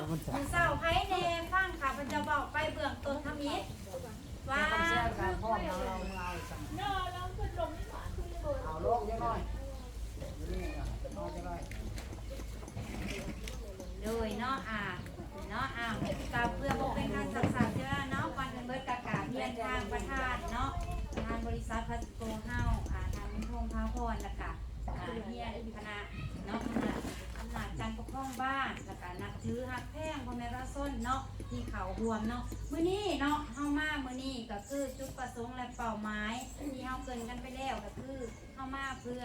ມື້ເຊົ້າໃຜແດ່ຟັງຂ້າພະເຈົ້າເວົ້າໄປເບື້ອງຕົ້ນທຳອິດວ່າ ເອົາລົງຈັກໜ້ອຍ ໂດຍເນາະ ອ່າ ເນາະ ອ່າ ກະເພື່ອບໍ່ເປັນການຊັກຊ້າເວລາເນາະ ກ່ອນອື່ນເບິດກະກາບຮຽນທາງປະທານເນາະ ປະທານບໍລິສັດພາສໂກເຮົາ ອ່າ ທ່ານບຸນທົງ ພາພອນ ແລ້ວກະ ອ່າ ຮຽນຄະນະເນາະ ອຳນາດ ອຳນາດການປົກຄອງບ້ານ ແລ້ວກະນັບຖືຮັກແພງພໍ່ແມ່ປະຊາຊົນເນາະ ທີ່ເຂົ້າຮ່ວມເນາະ ມື້ນີ້ເນາະ ເຮົາມາມື້ນີ້ກະຄືຈຸດປະສົງ ແລະ ເປົ້າໝາຍທີ່ເຮົາເກີ່ນກັນໄປແລ້ວ ກະຄືເຮົາມາເພື່ອ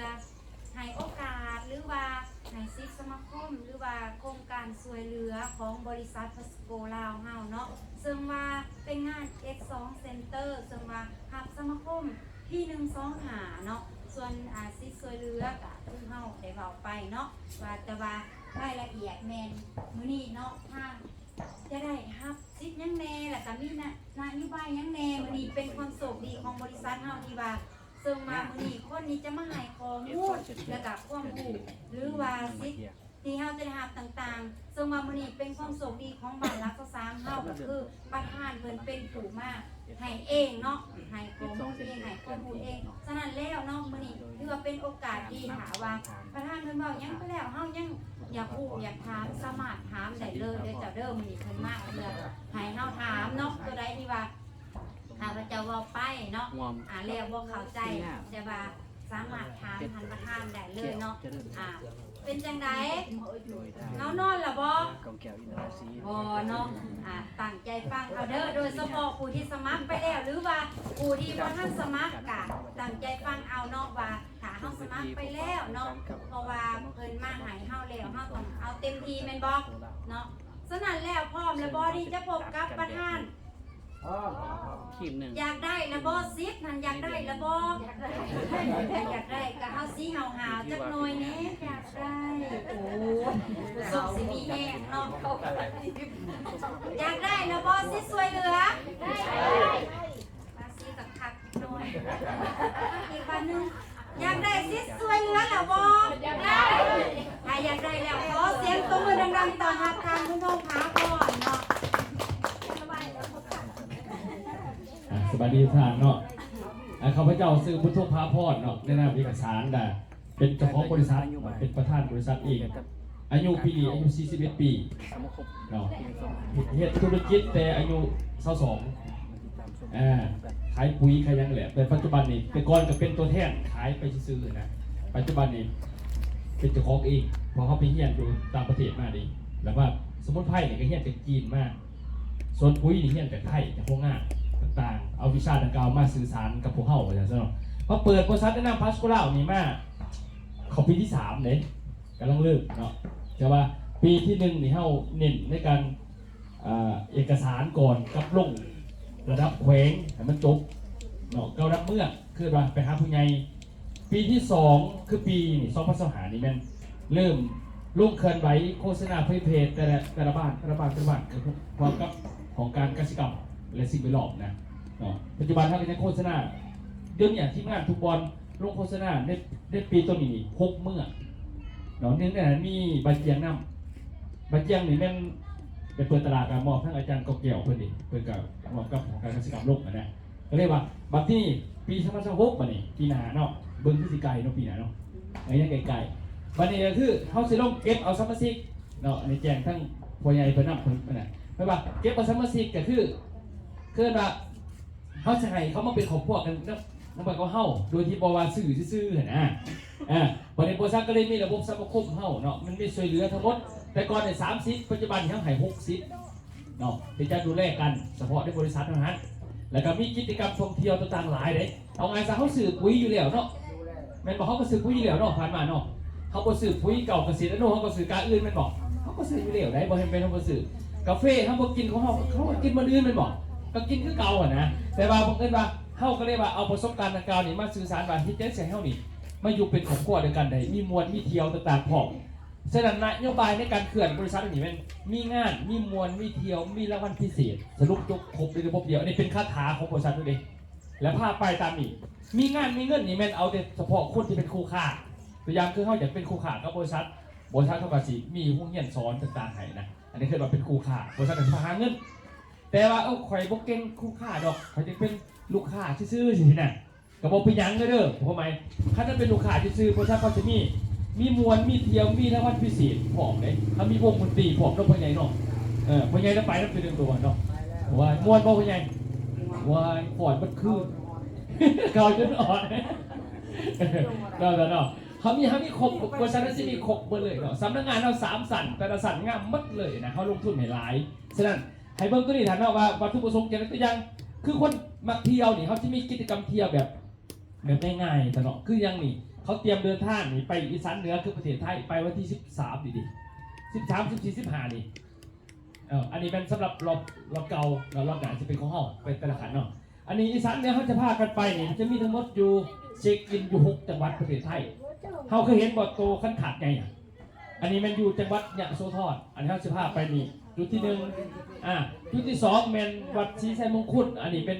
ໃຫ້ໂອກາດ ຫຼືວ່າໃຫ້ສິດສະມາຄົມ ຫຼືວ່າໂຄງການຊ່ວຍເຫຼືອຂອງບໍລິສັດພາສໂກລາວເຮົາເນາະ ເຊິ່ງວ່າເປັນງານເອັກສອງເຊັນເຕີ ເຊິ່ງວ່າຮັບສະມາຄົມ ພີໜຶ່ງສອງຫ້າເນາະ ສ່ວນ ອາ ສິດຊ່ວຍເຫຼືອກະຄືເຮົາໄດ້ເວົ້າໄປເນາະ ວ່າ ແຕ່ວ່າລາຍລະອຽດແມ່ນມື້ນີ້ເນາະ ທາງຈະໄດ້ຮັບສິດຫຍັງແດ່ ແລ້ວກະມີນະ ນະໂຍບາຍຫຍັງແດ່ ມື້ນີ້ເປັນຄວາມໂຊກດີຂອງບໍລິສັດເຮົາທີ່ວ່າ ເຊິ່ງວ່າມື້ນີ້ຄົນນີ້ຈະມາໃຫ້ຂໍ້ມູນ ແລ້ວກະຄວາມຮູ້ ຫຼືວ່າສິດ ທີ່ເຮົາຈະໄດ້ຮັບຕ່າງໆ ເຊິ່ງວ່າມື້ນີ້ເປັນຄວາມໂຊກດີຂອງບ້ານຫຼັກຊາວສາມເຮົາ ກໍຄືປະທານເພິ່ນເປັນຜູ້ມາໃຫ້ເອງເນາະ ໃຫ້ຂໍ້ມູນເອງ ໃຫ້ຄວາມຮູ້ເອງ. ສະນັ້ນແລ້ວເນາະ ມື້ນີ້ຖືວ່າເປັນໂອກາດດີ ຖ້າວ່າປະທານເພິ່ນເວົ້າຫຍັງໄປແລ້ວ ເຮົາຍັງຢາກຮູ້ຢາກຖາມ ສາມາດຖາມໄດ້ເລີຍເດີເຈົ້າເດີ. ມື້ນີ້ເພິ່ນມາເພື່ອໃຫ້ເຮົາຖາມເນາະ ຕົວໃດທີ່ວ່າຂ້າພະເຈົ້າເວົ້າໄປເນາະ ອາ ແລ້ວບໍ່ເຂົ້າໃຈ ແຕ່ວ່າ ສາມາດຖາມທ່ານປະທານໄດ້ເລີຍເນາະ. ອ່າ ເປັນຈັ່ງໃດ? ເຮົານອນລະບໍ່? ບໍ່ເນາະ. ອ່າ ຕັ້ງໃຈຟັງເອົາເດີ ໂດຍສະເພາະຜູ້ທີ່ສະໝັກໄປແລ້ວ ຫຼືວ່າຜູ້ທີ່ບໍ່ທັນສະໝັກ ກະຕັ້ງໃຈຟັງເອົາເນາະ ວ່າຖ້າເຮົາສະໝັກໄປແລ້ວເນາະ ເພາະວ່າເພິ່ນມາໃຫ້ເຮົາແລ້ວ ເຮົາຕ້ອງເອົາເຕັມທີ່ແມ່ນບໍ່ເນາະ? ສະນັ້ນແລ້ວ ພ້ອມແລ້ວບໍ່ທີ່ຈະພົບກັບປະທານ? ອໍ ທີມໜຶ່ງ ຢາກໄດ້ລະບໍ່? ສິດຫັ້ນຢາກໄດ້ລະບໍ່? ຢາກໄດ້ ຢາກໄດ້ກະເຮົາຊິຫ້າວໆຈັກໜ່ອຍແດ່. ຢາກໄດ້ ໂອ້ຍ ສົກຊິມີແຮງເນາະ. ຢາກໄດ້ລະບໍ່ ສິດຊ່ວຍເຫຼືອ? ໄດ້ ພາສີຄັກໆໜ່ອຍ. ອີກບາດໜຶ່ງ ຢາກໄດ້ສິດຊ່ວຍເຫຼືອລະບໍ່? ຢາກໄດ້. ຖ້າຢາກໄດ້ແລ້ວ ຂໍສຽງຕົບມືດັງໆ ຕ້ອນຮັບທ່ານບຸນທົງ ພາພອນເນາະ. ອ່າ ສະບາຍດີທຸກທ່ານເນາະ. ອ່າ ຂ້າພະເຈົ້າຊື່ບຸນທົງ ພາພອນເນາະ ໃນນາມເອກະສານນະ ເປັນເຈົ້າຂອງບໍລິສັດ ເປັນປະທານບໍລິສັດເອງ. ອາຍຸປີນີ້ອາຍຸສີ່ສິບເອັດປີເນາະ. ເຮັດ ເຮັດທຸລະກິດແຕ່ອາຍຸຊາວສອງ ອ່າ ຂາຍປຸຍຂາຍຫຍັງແຫຼະ ແຕ່ປັດຈຸບັນນີ້ ແຕ່ກ່ອນກໍເປັນຕົວແທນຂາຍໄປຊື່ໆນະ. ປັດຈຸບັນນີ້ເປັນເຈົ້າຂອງເອງ ເພາະເຮົາໄປຮຽນຢູ່ຕ່າງປະເທດມາເດ້ ແລ້ວວ່າສະໝຸນໄພນີ້ກໍຮຽນຈາກຈີນມາ. ສວນປຸຍນີ້ຮຽນຈາກໄທ ຈາກໂຮງງານຕ່າງໆ ເອົາວິຊາດັ່ງກ່າວມາສື່ສານກັບພວກເຮົາ ວ່າຊັ້ນຊະເນາະ. ມາເປີດບໍລິສັດໃນນາມພາສໂກລາວນີ້ມາເຂົ້າປີທີສາມເດ້ ກຳລັງເລີ່ມເນາະ. ແຕ່ວ່າປີທີໜຶ່ງນີ້ເຮົາເນັ້ນໃນການ ເອີ ເອກະສານກ່ອນກັບລົງລະດັບແຂວງໃຫ້ມັນຈົບເນາະ ເຈົ້າລະດັບເມືອງ ຄືວ່າໄປຫາຜູ້ໃຫຍ່. ປີທີສອງ ຄືປີນີ້ ສອງພັນຊາວຫ້ານີ້ ແມ່ນເລີ່ມລົງເຄື່ອນໄຫວໂຄສະນາເຜີຍແຜ່ແຕ່ລະ ແຕ່ລະບ້ານ ແຕ່ລະບ້ານ ແຕ່ລະບ້ານ ເກີດພ້ອມກັບຫ້ອງການກະສິກຳ ແລະ ສິ່ງແວດລ້ອມນະເນາະ. ປັດຈຸບັນເຮົາກໍຍັງໂຄສະນາ ດຽວນີ້ທີມງານທຸກບ່ອນລົງໂຄສະນາໃນ ໃນປີຕົ້ນນີ້ນີ້ ຫົກເມືອງເນາະ. ໜຶ່ງໃນນັ້ນມີບາຈຽງນຳ ບາຈຽງນີ້ແມ່ນໄປເປີດຕະຫຼາດ ກໍມອບທາງອາຈານກອບແກ້ວເພິ່ນນີ້ ເພິ່ນກໍມອບກັບຫ້ອງການກະສິກຳລົງຫັ້ນນະ. ກໍເລີຍວ່າບັດທີນີ້ປີສອງພັນຊາວຫົກ ບັດນີ້ ປີໜ້າເນາະ ເບິ່ງຄືຊິໄກເນາະ ປີໜ້າເນາະ ເອີ ຍັງໄກໆ. ບັດນີ້ກໍຄືເຮົາຊິລົງເກັບເອົາສະມາຊິກເນາະ ອັນນີ້ແຈ້ງທັງພໍ່ໃຫຍ່ເພິ່ນນຳ ເພິ່ນນະ ແປວ່າເກັບເອົາສະມາຊິກ ກໍຄື ຄືວ່າເຮົາຊິໃຫ້ເຂົາມາເປັນຄອບຄົວກັນນຳ ນຳກັບເຮົາ ໂດຍທີ່ບໍ່ວ່າຊື້ຊື່ໆຫັ້ນນະ. ອ່າ ບັດນີ້ບໍລິສັດກໍເລີຍມີລະບົບສະມາຄົມເຮົາເນາະ ມັນມີຊ່ວຍເຫຼືອທັງໝົດ ແຕ່ກ່ອນນີ້ສາມສິບ ປັດຈຸບັນເຮົາໃຫ້ຫົກສິບ ເນາະ ທີ່ຈະດູແລກັນສະເພາະໃນບໍລິສັດເທົ່ານັ້ນ ແລ້ວກໍມີກິດຈະກຳທ່ອງທ່ຽວຕ່າງໆຫຼາຍເດ້. ເອົາງ່າຍຊະ ເຮົາຊື້ປຸຍຢູ່ແລ້ວເນາະ ແມ່ນບໍ່? ເຮົາກໍຊື້ປຸຍຢູ່ແລ້ວເນາະ ຜ່ານມາເນາະ ເຮົາບໍ່ຊື້ປຸຍເກົ່າກະເສດອານຸ ເຮົາກໍຊື້ກາອື່ນແມ່ນບໍ່? ເຮົາກໍຊື້ຢູ່ແລ້ວໄດ໋ ບໍ່ແມ່ນເຮົາບໍ່ຊື້. ກາເຟເຮົາບໍ່ກິນຂອງເຮົາ ເຮົາກໍກິນມື້ອື່ນແມ່ນບໍ່? ກໍກິນຄືເກົ່າຫັ້ນນະ. ແຕ່ວ່າບັງເອີນວ່າເຮົາກໍເລີຍວ່າເອົາປະສົບການດັ່ງກ່າວນີ້ມາສື່ສານວ່າເຮັດຈັ່ງໃດໃຫ້ເຮົານີ້ມາຢູ່ເປັນຄອບຄົວດຽວກັນໄດ້ ມີມ່ວນມີທ່ຽວຕ່າງໆພ້ອມ. ສະນັ້ນນະໂຍບາຍໃນການເຄື່ອນບໍລິສັດນີ້ແມ່ນມີງານ ມີມ່ວນ ມີທ່ຽວ ມີລາງວັນພິເສດ ສະຫຼຸບຈົບຄົບໃນລະບົບດຽວ. ອັນນີ້ເປັນຄາຖາຂອງບໍລິສັດເດ້ ແລະ ພາໄປຕາມນີ້ ມີງານມີເງິນນີ້ແມ່ນເອົາແຕ່ສະເພາະຄົນທີ່ເປັນຄູ່ຄ້າ. ຕົວຢ່າງຄືເຮົາຢາກເປັນຄູ່ຄ້າກັບບໍລິສັດ ບໍລິສັດເຮົາກໍຊິມີໂຮງຮຽນສອນຕ່າງໆໃຫ້ນະ. ອັນນີ້ຄືວ່າເປັນຄູ່ຄ້າ ບໍລິສັດກໍຊິພາຫາເງິນ ແຕ່ວ່າ ເອີ ຂ້ອຍບໍ່ເກັ່ງຄູ່ຄ້າດອກ ຂ້ອຍຈະເປັນລູກຄ້າຊື່ໆ ຊີ້ນະ ກໍບໍ່ເປັນຫຍັງເດີ ຄວາມໝາຍ ຄັນມັນເປັນລູກຄ້າຊື່ໆ ບໍລິສັດເຂົາຈະມີ ມີມ່ວນ ມີທ່ຽວ ມີລາງວັນພິເສດພ້ອມເດ້ ເຮົາມີວົງດົນຕີພ້ອມເນາະ ພໍ່ໃຫຍ່ເນາະ ເອີ ພໍ່ໃຫຍ່ລະໄປນຳ ເປັນເລື່ອງຕົວເນາະ ວ່າມ່ວນບໍ່ ພໍ່ໃຫຍ່ ວ່າຍ ຟ້ອນເບິດຄືນ ເຂົາຈົນອ່ອນ ເນາະ ເນາະ ເຮົາມີ ເຮົາມີຄົບ ບໍລິສັດເຮົາຊິມີຄົບເບິດເລີຍເນາະ ສຳນັກງານເຮົາສາມຊັ້ນ ແຕ່ລະຊັ້ນງາມໝົດເລີຍນະ ເຮົາລົງທຶນໃຫ້ຫຼາຍ ສະນັ້ນ ໃຫ້ເບິ່ງໂຕນີ້ທ່ານເນາະ ວ່າວັດຖຸປະສົງຈະໄດ້ຕົວຢ່າງ ຄືຄົນມັກທ່ຽວນີ້ ເຮົາຈະມີກິດຈະກຳທ່ຽວແບບ ແບບງ່າຍໆ ຊະເນາະ ຄືຢ່າງນີ້ ເຂົາຕຽມເດີນທາງນີ້ໄປອີສານເໜືອ ຄືປະເທດໄທ ໄປວັນທີສິບສາມນີ້ເດ ສິບສາມ ສິບສີ່ ສິບຫ້ານີ້ ເອີ ອັນນີ້ແມ່ນສຳລັບລອບ ລອບເກົ່າ ແລ້ວລອບໜ້າຊິເປັນຂອງເຮົາ ໄປແຕ່ລະຂັ້ນເນາະ ອັນນີ້ອີສານເໜືອເຮົາຈະພາກັນໄປນີ້ ຈະມີທັງໝົດຢູ່ ເຊັກອິນຢູ່ຫົກຈັງຫວັດປະເທດໄທ ເຮົາເຄີຍເຫັນບໍ່ ໂຕຄັນຂາດໃຫຍ່ນະ ອັນນີ້ແມ່ນຢູ່ຈັງຫວັດຍະໂສທອນ ອັນນີ້ເຮົາຊິພາໄປນີ້ ຈຸດທີໜຶ່ງ ອ່າ ຈຸດທີສອງແມ່ນວັດສີໄຊມົງຄຸນ ອັນນີ້ເປັນ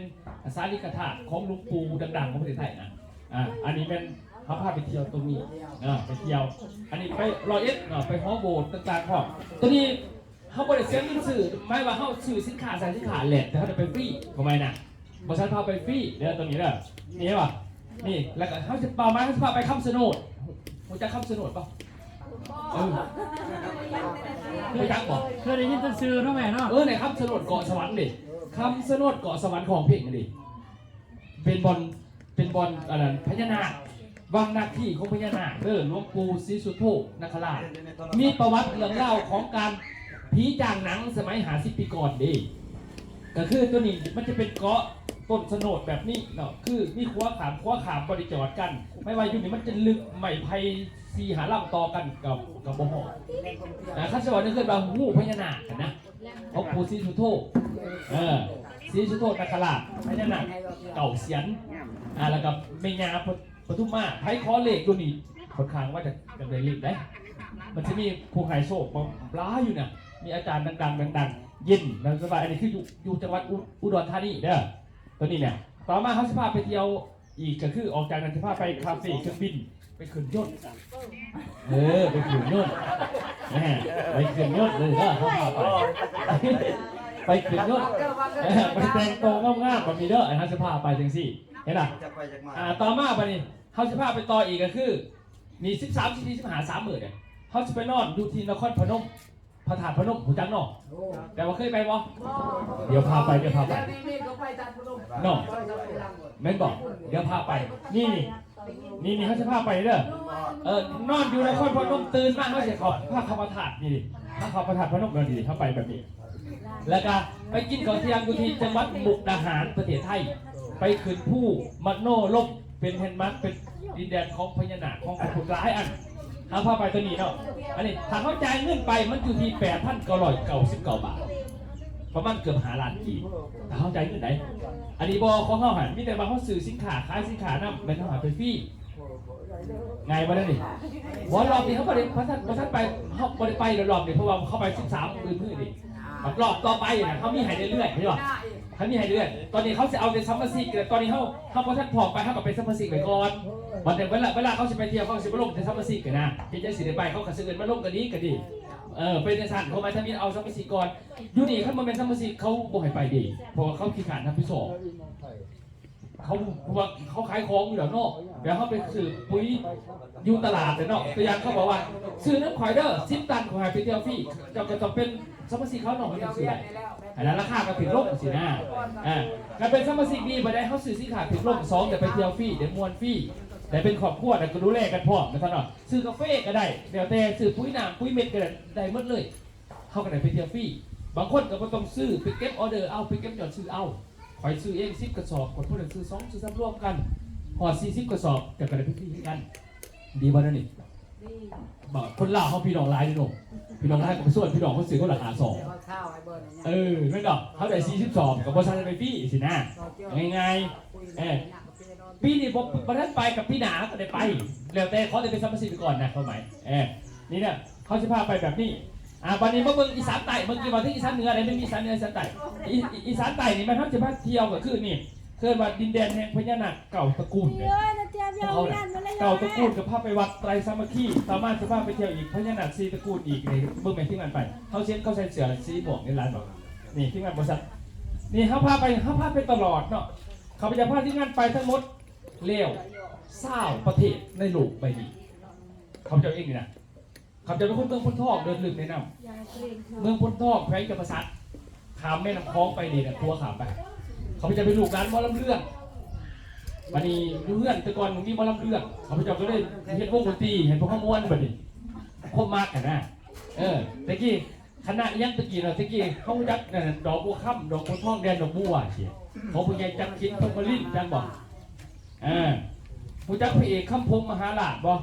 ສາລິກະທາດຂອງຫຼວງປູ່ດັງໆຂອງປະເທດໄທນະ ອ່າ ອັນນີ້ແມ່ນເຮົາພາໄປທ່ຽວຕົງນີ້ ອ່າ ໄປທ່ຽວ ອັນນີ້ໄປຮ້ອຍເອັດເນາະ ໄປຫໍໂບດຕ່າງໆພ້ອມ ໂຕນີ້ ເຮົາບໍ່ໄດ້ເສຍເງິນຊື້ ໝາຍວ່າເຮົາຊື້ສິນຄ້າ ໃຊ້ສິນຄ້າແລກ ແຕ່ເຮົາໄດ້ໄປຟຣີ ຄວາມໝາຍນະ ບໍລິສັດພາໄປຟຣີເດີ ໂຕນີ້ເດີ ນີ້ເຫັນບໍ່ ນີ້ ແລ້ວກໍເຮົາຊິ ເປົ້າໝາຍເຮົາຊິພາໄປຄຳຊະໂນດ ຮູ້ຈັກຄຳຊະໂນດບໍ່? ເອີ ຮູ້ຈັກບໍ່? ເຄີຍໄດ້ຍິນແຕ່ຊື່ເນາະແມ່ເນາະ ເອີ ໃນຄຳຊະໂນດເກາະສະຫວັນເດ ຄຳຊະໂນດເກາະສະຫວັນຂອງເພັງເດ ເປັນບ່ອນ ເປັນບ່ອນ ອັນນັ້ນ ພະຍານາກ ວັງນາກທີ່ຂອງພະຍານາກເດີ ຫຼວງປູ່ສີສຸດໂທນາຄະລາດ ມີປະຫວັດເລື່ອງລາວຂອງການຜີຈ້າງໜັງສະໄໝຫ້າສິບປີກ່ອນເດ້ ກໍຄືໂຕນີ້ມັນຈະເປັນເກາະຕົ້ນສະໂນດແບບນີ້ເນາະ ຄືມີຂົວຂ້າມ ຂົວຂ້າມບໍ່ໄດ້ຈອດກັນ ໝາຍວ່າຢູ່ນີ້ມັນຈະລຶກ ໄມ້ໄຜ່ສີ່ຫ້າລຳຕໍ່ກັນກໍ ກໍບໍ່ຮອດ ນະ ຄັນຊິເວົ້າໃນເຮືອນວ່າຮູພະຍານາກຫັ້ນນະ ຂອງປູ່ສີສຸດໂທ ເອີ ສີສຸດໂທນາຄະລາດ ພະຍານາກເກົ້າສຽນ ອ່າ ແລ້ວກໍແມ່ຍ່າປະ ປະທຸມມາ ໃຜຂໍເລກຢູ່ນີ້ ຂ້ອນຂ້າງວ່າຈະ ຈະໄດ້ເລກໄດ໋ ມັນຊິມີຜູ້ໃຫ້ໂຊກຫຼາຍຢູ່ນະ ມີອາຈານດັງໆ ດັງໆ ເຢັນ ແລ້ວສະບາຍ ອັນນີ້ຄືຢູ່ ຢູ່ຈັງຫວັດອຸ ອຸດອນທານີເດີ ໂຕນີ້ແຫຼະ ຕໍ່ມາເຮົາຊິພາໄປທ່ຽວ ອີກກໍຄືອອກຈາກນັ້ນຈະພາໄປຄາເຟເຄື່ອງບິນ ໄປຂຶ້ນຍົນ ເອີ ໄປຂຶ້ນຍົນ ແມ່ນ ໄປຂຶ້ນຍົນເລີຍເດີ ເຮົາພາໄປ ໄປຂຶ້ນຍົນ ເອີ ໄປແຕ່ງໂຕງາມໆ ແບບນີ້ເດີ ເຮົາຊິພາໄປຈັ່ງຊີ້ ເຫັນລະ ອ່າ ຕໍ່ມາບັດນີ້ ເຮົາຊິພາໄປຕໍ່ອີກກໍຄື ນີ້ ສິບສາມ ສິບສີ່ ສິບຫ້າ ສາມມື້ເດ້ ເຮົາຊິໄປນອນຢູ່ທີ່ນະຄອນພະນົມ ພະທາດພະນົມ ຮູ້ຈັກເນາະ? ໂອ້ ແຕ່ວ່າເຄີຍໄປບໍ່? ບໍ່ ດຽວພາໄປ ດຽວພາໄປ ດຽວນີ້ ນີ້ກໍໄປທາດພະນົມ ເນາະ ແມ່ນບໍ່? ດຽວພາໄປ ນີ້ ນີ້ ນີ້ ນີ້ ເຮົາຊິພາໄປເດີ ເອີ ນອນຢູ່ນະຄອນພະນົມ ຕື່ນມາເຮົາຊິເຂົ້າ ພາເຂົ້າພະທາດ ນີ້ ພາເຂົ້າພະທາດພະນົມ ເນາະ ນີ້ ເຮົາໄປແບບນີ້ ແລ້ວກະໄປກິນເຂົ້າທ່ຽງຢູ່ທີ່ຈັງຫວັດມຸກດາຫານ ປະເທດໄທ ໄປຂຶ້ນພູມະໂນລົມ ເປັນແລນມາກ ເປັນດິນແດນຂອງພະຍານາກ ຂອງພະພຸດທຫຼາຍອັນ ເຮົາພາໄປຕົວນີ້ເນາະ ອັນນີ້ຖ້າເຮົາຈ່າຍເງິນໄປ ມັນຢູ່ທີ່ແປດພັນເກົ້າຮ້ອຍເກົ້າສິບເກົ້າບາດ ປະມານເກືອບຫ້າລ້ານກີບ ຖ້າເຮົາຈ່າຍເງິນໄດ໋ ອັນນີ້ບໍ່ຂອງເຮົາຫັ້ນ ມີແຕ່ວ່າເຮົາຊື້ສິນຄ້າ ຂາຍສິນຄ້ານຳ ແມ່ນເຮົາໃຫ້ໄປຟຣີ ງ່າຍບໍ່ແນວນີ້? ບໍ່ ລອບນີ້ເຮົາບໍ່ໄດ້ ບໍ່ທັນ ບໍ່ທັນໄປ ເຮົາບໍ່ໄດ້ໄປດອກລອບນີ້ ເພາະວ່າເຮົາໄປສິບສາມມື້ນີ້ ບັດລອບຕໍ່ໄປນະ ເຮົາມີໃຫ້ເລື້ອຍໆ ເຫັນບໍ່? ເຮົາມີໃຫ້ເລື້ອຍ ຕອນນີ້ເຮົາຊິເອົາແຕ່ສະມາຊິກ ແຕ່ຕອນນີ້ເຮົາ ເຮົາບໍ່ທັນພ້ອມໄປ ເຮົາກໍເປັນສະມາຊິກໄວ້ກ່ອນ ບັດເວລາ ເວລາເຂົາຊິໄປທ່ຽວ ເຂົາຊິມາລົມແຕ່ສະມາຊິກຫັ້ນນະ ເຮັດຈັ່ງຊິໄດ້ໄປ ເຂົາກໍຊິເອີ້ນມາລົມກໍດີ ກໍດີ ເອີ ເປັນຈັ່ງຊັ້ນ ເຂົາໝາຍຖ້າມີເອົາສະມາຊິກກ່ອນ ຢູ່ນີ້ຄັນບໍ່ແມ່ນສະມາຊິກ ເຂົາບໍ່ໃຫ້ໄປເດ້ ເພາະວ່າເຂົາຂີ້ຄ້ານຮັບຜິດຊອບ ເຂົາ ເພາະວ່າເຂົາຂາຍຂອງຢູ່ແລ້ວເນາະ ແບບເຮົາໄປຊື້ປຸ໋ຍຢູ່ຕະຫຼາດເນາະ ຕົວຢ່າງເຂົາບອກວ່າ ຊື້ນຳຂ້ອຍເດີ ສິບຕັນ ຂ້ອຍໃຫ້ໄປທ່ຽວຟຣີ ເຈົ້າກໍຕ້ອງເປັນສະມາຊິກເຂົາເນາະ ເຮົາຈຶ່ງຊື້ໄດ້ ອັນນັ້ນລາຄາກໍຖືກລົງຊີ້ນະ ອ່າ ການເປັນສະມາຊິກດີປານໃດ ເຮົາຊື້ສິນຄ້າຖືກລົງ ສອງ ໄດ້ໄປທ່ຽວຟຣີ ໄດ້ມ່ວນຟຣີ ໄດ້ເປັນຄອບຄົວ ແລ້ວກໍດູແລກັນພ້ອມ ວ່າຊັ້ນເນາະ ຊື້ກາເຟກໍໄດ້ ແລ້ວແຕ່ ຊື້ປຸ໋ຍນ້ຳປຸ໋ຍເມັດກໍໄດ້ ໄດ້ໝົດເລີຍ ເຮົາກໍໄດ້ໄປທ່ຽວຟຣີ ບາງຄົນກໍບໍ່ຕ້ອງຊື້ ໄປເກັບອໍເດີເອົາ ໄປເກັບຍອດຊື້ເອົາ ຂ້ອຍຊື້ເອງສິບກະສອບ ຄົນຜູ້ນັ້ນຊື້ສອງ ຊື້ສາມ ລວມກັນ ຮອດສີ່ສິບກະສອບ ເຈົ້າກໍໄດ້ໄປຟຣີຄືກັນ ດີບໍ່ແນວນີ້? ບໍ່ ຄົນລາວເຮົາພີ່ນ້ອງຫຼາຍເດ້ເນາະ ພີ່ນ້ອງຫຼາຍກໍໄປຊວນພີ່ນ້ອງເຮົາຊື້ຄົນລະຫ້າສອບ ເອີ ແມ່ນດອກ ເຮົາໄດ້ສີ່ສິບສອບ ກໍບໍ່ທັນໄດ້ໄປຟຣີຊີ້ນະ ງ່າຍໆ ເອີ ປີນີ້ບໍ່ ບໍ່ທັນໄປ ກໍປີໜ້າກໍໄດ້ໄປ ແລ້ວແຕ່ ຂໍແຕ່ເປັນສະມາຊິກໄປກ່ອນນະ ຄວາມໝາຍ ເອີ ນີ້ນະ ເຮົາຊິພາໄປແບບນີ້ ອ່າ ບັດນີ້ມາເບິ່ງອີສານໃຕ້ ເມື່ອກີ້ເວົ້າເຖິງອີສານເໜືອ ແລ້ວຍັງມີອີສານເໜືອ ອີສານໃຕ້ ອີ ອີສານໃຕ້ນີ້ແມ່ນເຮົາຊິພາທ່ຽວ ກໍຄືນີ້ ເອີ້ນວ່າດິນແດນແຫ່ງພະຍານາກເກົ້າຕະກູນເດ້ ເອີ ເຈົ້າ ເຈົ້າຕະກູນກໍພາໄປວັດໄຕຣສາມັກຄີ ຕາມມາຊິພາໄປທ່ຽວອີກ ພະຍານາກສີ່ຕະກູນອີກເດ້ ເບິ່ງແມ່ນທີມງານໄປ ເຂົາເຫັນ ເຂົາໃສ່ເສື້ອສີມ່ວງນີ້ຫຼາຍບໍ່ ນີ້ທີມງານບໍລິສັດ ນີ້ເຮົາພາໄປ ເຮົາພາໄປຕະຫຼອດເນາະ ຂ້າພະເຈົ້າພາທີມງານໄປທັງໝົດແລ້ວຊາວປະເທດໃນໂລກໃບນີ້ ຂ້າພະເຈົ້າເອງນີ້ນະ ຂ້າພະເຈົ້າເປັນຄົນເມືອງໂພນທອງ ເດີ່ນລຶກແນະນຳ ເມືອງໂພນທອງ ແຂວງຈຳປາສັກ ຂ້າມແມ່ນ້ຳຂອງໄປນີ້ນະ ຂົວຂ້າມໄປ ຂ້າພະເຈົ້າເປັນລູກຫຼານໝໍລຳເລື່ອງ ບັດນີ້ຢູ່ເຮືອນແຕ່ກ່ອນບໍ່ມີໝໍລຳເລື່ອງ ຂ້າພະເຈົ້າກໍເລີຍເຮັດວົງດົນຕີໃຫ້ພວກເຮົາມ່ວນບັດນີ້ ຄວາມມັກຫັ້ນນະ ເອີ ແຕ່ກີ້ຄະນະອີ່ຫຍັງແຕ່ກີ້ເນາະ ແຕ່ກີ້ເຮົາຮູ້ຈັກອັນນັ້ນ ດອກບົວຄຳ ດອກບົວທອງ ແດນດອກບົວ ຈັ່ງຊີ້ ຂອງຜູ້ໃຫຍ່ຈັກຄິດ ພົມມະລິນ ຈັກບໍ່? ເອີ ຮູ້ຈັກພະເອກຄຳພົມມະຫາລາດບໍ່?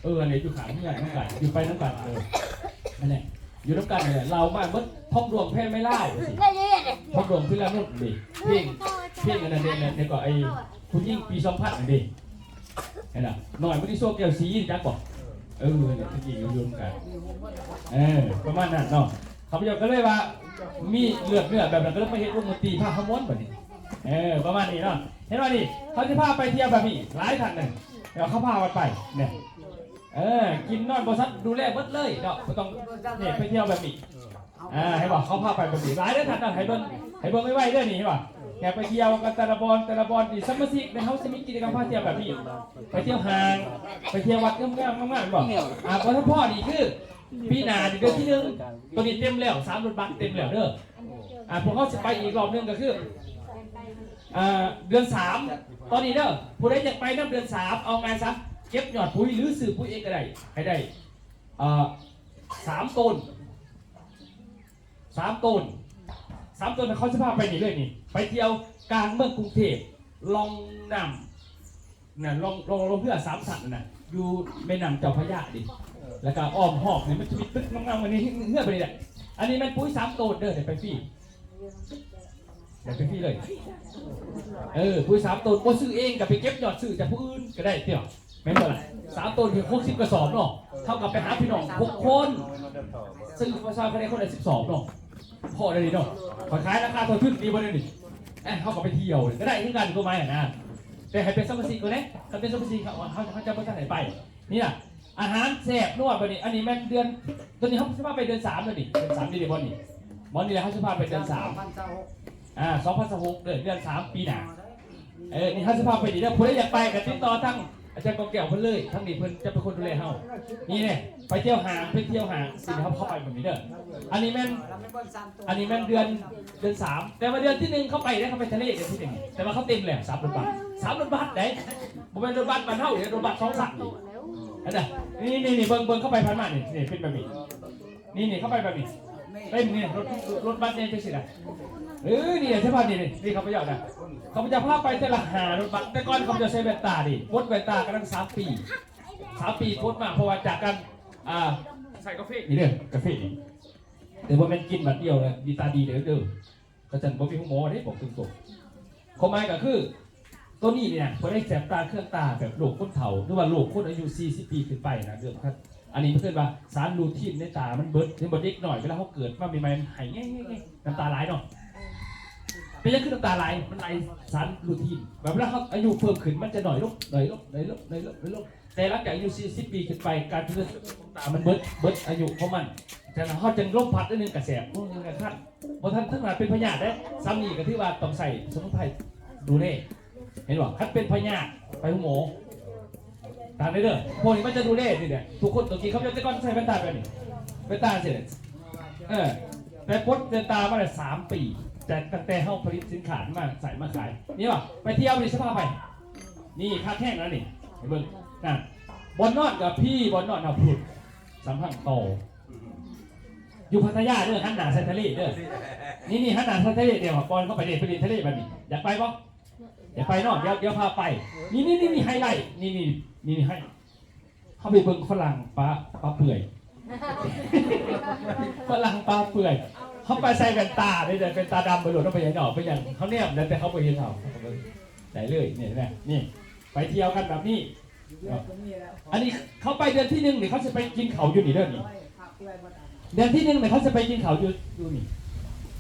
ເອີ ອັນນີ້ຢູ່ຂ້າງເຮືອນນຳກັນ ຢູ່ໄປນຳກັນ ເອີ ນັ້ນແຫຼະ ຢູ່ນຳກັນນີ້ແຫຼະ ເລົ່າມາເບິດ ທອງດວງແພໄມລາວ ທອງດວງພິລະນຸດນີ້ ເພງ ເພງອັນນັ້ນເດ້ ແລ້ວກໍໄອ້ຜູ້ຍິງປີສອງພັນນັ້ນເດ້ ເຫັນລະ ນ້ອຍມັນຊິໂຊແກ້ວສີ ຮູ້ຈັກບໍ່? ເອີ ແລ້ວຕະກີ້ຢູ່ນຳກັນ ເອີ ປະມານນັ້ນເນາະ ຂ້າພະເຈົ້າກໍເລີຍວ່າ ມີເລືອດເນື້ອແບບນັ້ນ ກໍເລີຍມາເຮັດວົງດົນຕີພາເຮົາມ່ວນບັດນີ້ ເອີ ປະມານນີ້ເນາະ ເຫັນບໍ່ນີ້ ເຂົາຊິພາໄປທ່ຽວແບບນີ້ ຫຼາຍທ່ານເດ້ ແລ້ວເຂົາພາກັນໄປນີ້ ເອີ ກິນນອນບໍ່ສັດ ດູແລເບິດເລີຍເນາະ ບໍ່ຕ້ອງ ນີ້ ໄປທ່ຽວແບບນີ້ ອ່າ ເຫັນບໍ່ ເຂົາພາໄປແບບນີ້ ຫຼາຍເດີທ່ານ ໃຫ້ເບິ່ງ ໃຫ້ເບິ່ງໄວໆເດີນີ້ ເຫັນບໍ່ ແຕ່ໄປທ່ຽວກັນແຕ່ລະບ່ອນ ແຕ່ລະບ່ອນນີ້ ສະມາຊິກໃນເຮົາຊິມີກິດຈະກຳພາທ່ຽວແບບນີ້ ໄປທ່ຽວຫ້າງ ໄປທ່ຽວວັດງາມໆ ງາມໆ ເຫັນບໍ່ ອ່າ ບໍ່ທັນພໍນີ້ຄື ປີໜ້ານີ້ເດືອນທີໜຶ່ງ ໂຕນີ້ເຕັມແລ້ວ ສາມລົດບັດເຕັມແລ້ວເດີ ອ່າ ພວກເຮົາຊິໄປອີກລອບໜຶ່ງກໍຄື ອ່າ ເດືອນສາມ ຕອນນີ້ເດີ ຜູ້ໃດຢາກໄປນຳເດືອນສາມ ເອົາງ່າຍຊະ ເກັບຍອດປຸ໋ຍ ຫຼື ຊື້ປຸ໋ຍເອງກໍໄດ້ ໃຫ້ໄດ້ ອ່າ ສາມໂຕນ ສາມໂຕນ ສາມໂຕນ ເຂົາຊິພາໄປນີ້ເລີຍນີ້ ໄປທ່ຽວກາງເມືອງກຸງເທບ ລ່ອງນ້ຳ ນັ້ນ ລ່ອງ ລ່ອງ ລ່ອງເຮືອສາມຊັ້ນນັ້ນນະ ຢູ່ແມ່ນ້ຳເຈົ້າພະຍາເດ້ ແລ້ວກໍອ້ອມຮອບນີ້ ມັນຈະມີຕຶກງາມໆ ອັນນີ້ເຮືອໄປນີ້ແຫຼະ ອັນນີ້ແມ່ນປຸ໋ຍສາມໂຕນເດີ ໄດ້ໄປຟຣີ ໄດ້ໄປຟຣີເລີຍ ເອີ ປຸ໋ຍສາມໂຕນ ບໍ່ຊື້ເອງກໍໄປເກັບຍອດຊື້ຈາກຜູ້ອື່ນກໍໄດ້ ແມ່ນບໍ່ລະ ສາມໂຕນຖືກຫົກສິບກະສອບເນາະ ເທົ່າກັບໄປຫາພີ່ນ້ອງຫົກຄົນ ຊື້ພາສາຄະແນນຄົນລະສິບສອງເນາະ ພໍໄດ້ເນາະ ຂ້ອຍຂາຍລາຄາເທົ່າທຶນດີບໍ່ແນວນີ້ ເອີ ເຮົາກໍໄປທ່ຽວກໍໄດ້ຄືກັນ ຄວາມໝາຍຫັ້ນນະ ແຕ່ໃຫ້ເປັນສະມາຊິກກ່ອນເດ້ ຄັນເປັນສະມາຊິກເຂົາ ເຂົາ ເຂົາຈະບໍ່ທັນໃຫ້ໄປ ນີ້ລະ ອາຫານແຊບນົວບັດນີ້ ອັນນີ້ແມ່ນເດືອນ ຕອນນີ້ເຮົາຊິມາໄປເດືອນສາມແລ້ວນີ້ ເດືອນສາມນີ້ເດ້ ບ່ອນນີ້ ບ່ອນນີ້ແຫຼະ ເຮົາຊິພາໄປເດືອນສາມ ອ່າ ສອງພັນຊາວຫົກ ເດືອນ ເດືອນສາມປີໜ້າ ເອີ ນີ້ເຮົາຊິພາໄປນີ້ເດີ ຜູ້ໃດຢາກໄປກໍຕິດຕໍ່ທາງອາຈານກອງແກ້ວເພິ່ນເລີຍ ທາງນີ້ເພິ່ນຈະເປັນຄົນດູແລເຮົາ ນີ້ແຫຼະ ໄປທ່ຽວຫ້າງ ໄປທ່ຽວຫ້າງ ຊິເຮົາເຂົ້າໄປແບບນີ້ເດີ ອັນນີ້ແມ່ນ ອັນນີ້ແມ່ນເດືອນ ເດືອນສາມ ແຕ່ວ່າເດືອນທີໜຶ່ງເຂົາໄປເດ້ ເຂົາໄປທະເລເດືອນທີໜຶ່ງ ແຕ່ວ່າເຂົາເຕັມແລ້ວ ສາມລົດບັດ ສາມລົດບັດເດ້ ບໍ່ແມ່ນລົດບັດບ້ານເຮົາເດ້ ລົດບັດສອງຊັ້ນນີ້ ເຫັນນະ ນີ້ໆໆ ເບິ່ງ ເບິ່ງ ເຂົາໄປຜ່ານມານີ້ ນີ້ເປັນແບບນີ້ ນີ້ໆ ເຂົາໄປແບບນີ້ ເຕັມນີ້ ລົດ ລົດບັດໃຫຍ່ຈັ່ງຊີ້ນະ ເອີ ນີ້ແຫຼະ ສະພາບນີ້ ນີ້ ນີ້ຂ້າພະເຈົ້ານະ ຂ້າພະເຈົ້າພາໄປເທື່ອລະຫ້າລົດບັດ ແຕ່ກ່ອນຂ້າພະເຈົ້າໃສ່ແວ່ນຕາເດ້ ໝົດແວ່ນຕາກຳລັງສາມປີ ສາມປີປົດມາ ເພາະວ່າຈາກການ ອ່າ ໃສ່ກາເຟ ນີ້ເດີ ກາເຟນີ້ ແຕ່ບໍ່ແມ່ນກິນບາດດຽວນະ ດີຕາດີເດີ ເດີ ຄັນຊັ້ນບໍ່ມີໂຮງໝໍເດ້ ບອກຕົງໆ ຄວາມໝາຍກໍຄື ໂຕນີ້ນີ້ນະ ຜູ້ໃດແສບຕາເຄືອງຕາແບບໂລກຄົນເຖົ້າ ຫຼືວ່າໂລກຄົນອາຍຸສີ່ສິບປີຂຶ້ນໄປນະ ເລື່ອງ ອັນນີ້ເພິ່ນວ່າສານລູທີນໃນຕາມັນເບິດ ເຫັນບໍ່ ເດັກນ້ອຍເວລາເຮົາເກີດມາໃໝ່ໆ ມັນໄຫ້ແງ່ໆ ນ້ຳຕາໄຫຼເນາະ ເປັນຫຍັງຄືນ້ຳຕາໄຫຼ? ມັນໄຫຼສານລູທີນ ແບບເວລາເຮົາອາຍຸເພີ່ມຂຶ້ນ ມັນຈະໜ້ອຍລົງ ໜ້ອຍລົງ ໜ້ອຍລົງ ໜ້ອຍລົງ ໜ້ອຍລົງ ແຕ່ຫຼັງຈາກອາຍຸສີ່ສິບປີຂຶ້ນໄປ ການຈະເລີນເຕີບໂຕຂອງຕາມັນເບິດ ເບິດອາຍຸຂອງມັນ ສະນັ້ນເຮົາຈຶ່ງລົມພັດໜ້ອຍໜຶ່ງກະແສບ ໂອ້ຍ ຄັນບໍ່ທັນເຖິງຂະໜາດເປັນພະຍາດເດ້ ສ່ຳນີ້ກະຖືວ່າຕ້ອງໃຊ້ສະໝຸນໄພດູແລ ເຫັນບໍ່? ຄັນເປັນພະຍາດໄປໂຮງໝໍ ຕາມເດີ ພວກນີ້ມັນຈະດູແລນີ້ແຫຼະ ທຸກຄົນຕ້ອງກິນ ເຂົາເຈົ້າແຕ່ກ່ອນໃສ່ແວ່ນຕາແບບນີ້ ແວ່ນຕາຈັ່ງຊີ້ ເອີ ແຕ່ປົດແວ່ນຕາມາໄດ້ສາມປີ ແຕ່ຕັ້ງແຕ່ເຮົາຜະລິດສິນຄ້າມາໃຊ້ມາຂາຍ ນີ້ວ່າໄປທ່ຽວນີ້ ຊິພາໄປ ນີ້ຄັກແຮງນະນີ້ ໃຫ້ເບິ່ງ ນັ້ນ ບ່ອນນອນກໍພີ ບ່ອນນອນເຮົາພຸ້ນ ສຳພັງຕໍ່ ຢູ່ພັດທະຍາເດີ ຫັນໜ້າໃສ່ທະເລເດີ ນີ້ໆ ຫັນໜ້າໃສ່ທະເລເດີ ບ່ອນເຂົາໄປເດ້ ໄປຫຼິ້ນທະເລບັດນີ້ ຢາກໄປບໍ່? ຢາກໄປເນາະ ດຽວ ດຽວພາໄປ ນີ້ໆໆ ໄຮໄລ ນີ້ໆ ນີ້ ໄຮ ເຮົາໄປເບິ່ງຝຣັ່ງປາ ປາເປື່ອຍ ຝຣັ່ງປາເປື່ອຍ ເຮົາໄປໃສ່ແວ່ນຕາເດ້ ແວ່ນຕາດຳໄປໂລດ ເຮົາໄປຫຍັງດອກ ໄປຫຍັງ ເຮົາແນມແລ້ວແຕ່ເຂົາບໍ່ເຫັນເຮົາ ໄດ້ເລີຍ ນີ້ນະ ນີ້ ໄປທ່ຽວກັນແບບນີ້ ອັນນີ້ເຂົາໄປເດືອນທີໜຶ່ງນີ້ ເຂົາຊິໄປກິນເຂົ້າຢູ່ນີ້ເດີນີ້ ເດືອນທີໜຶ່ງນີ້ ເຂົາຊິໄປກິນເຂົ້າຢູ່ ຢູ່ນີ້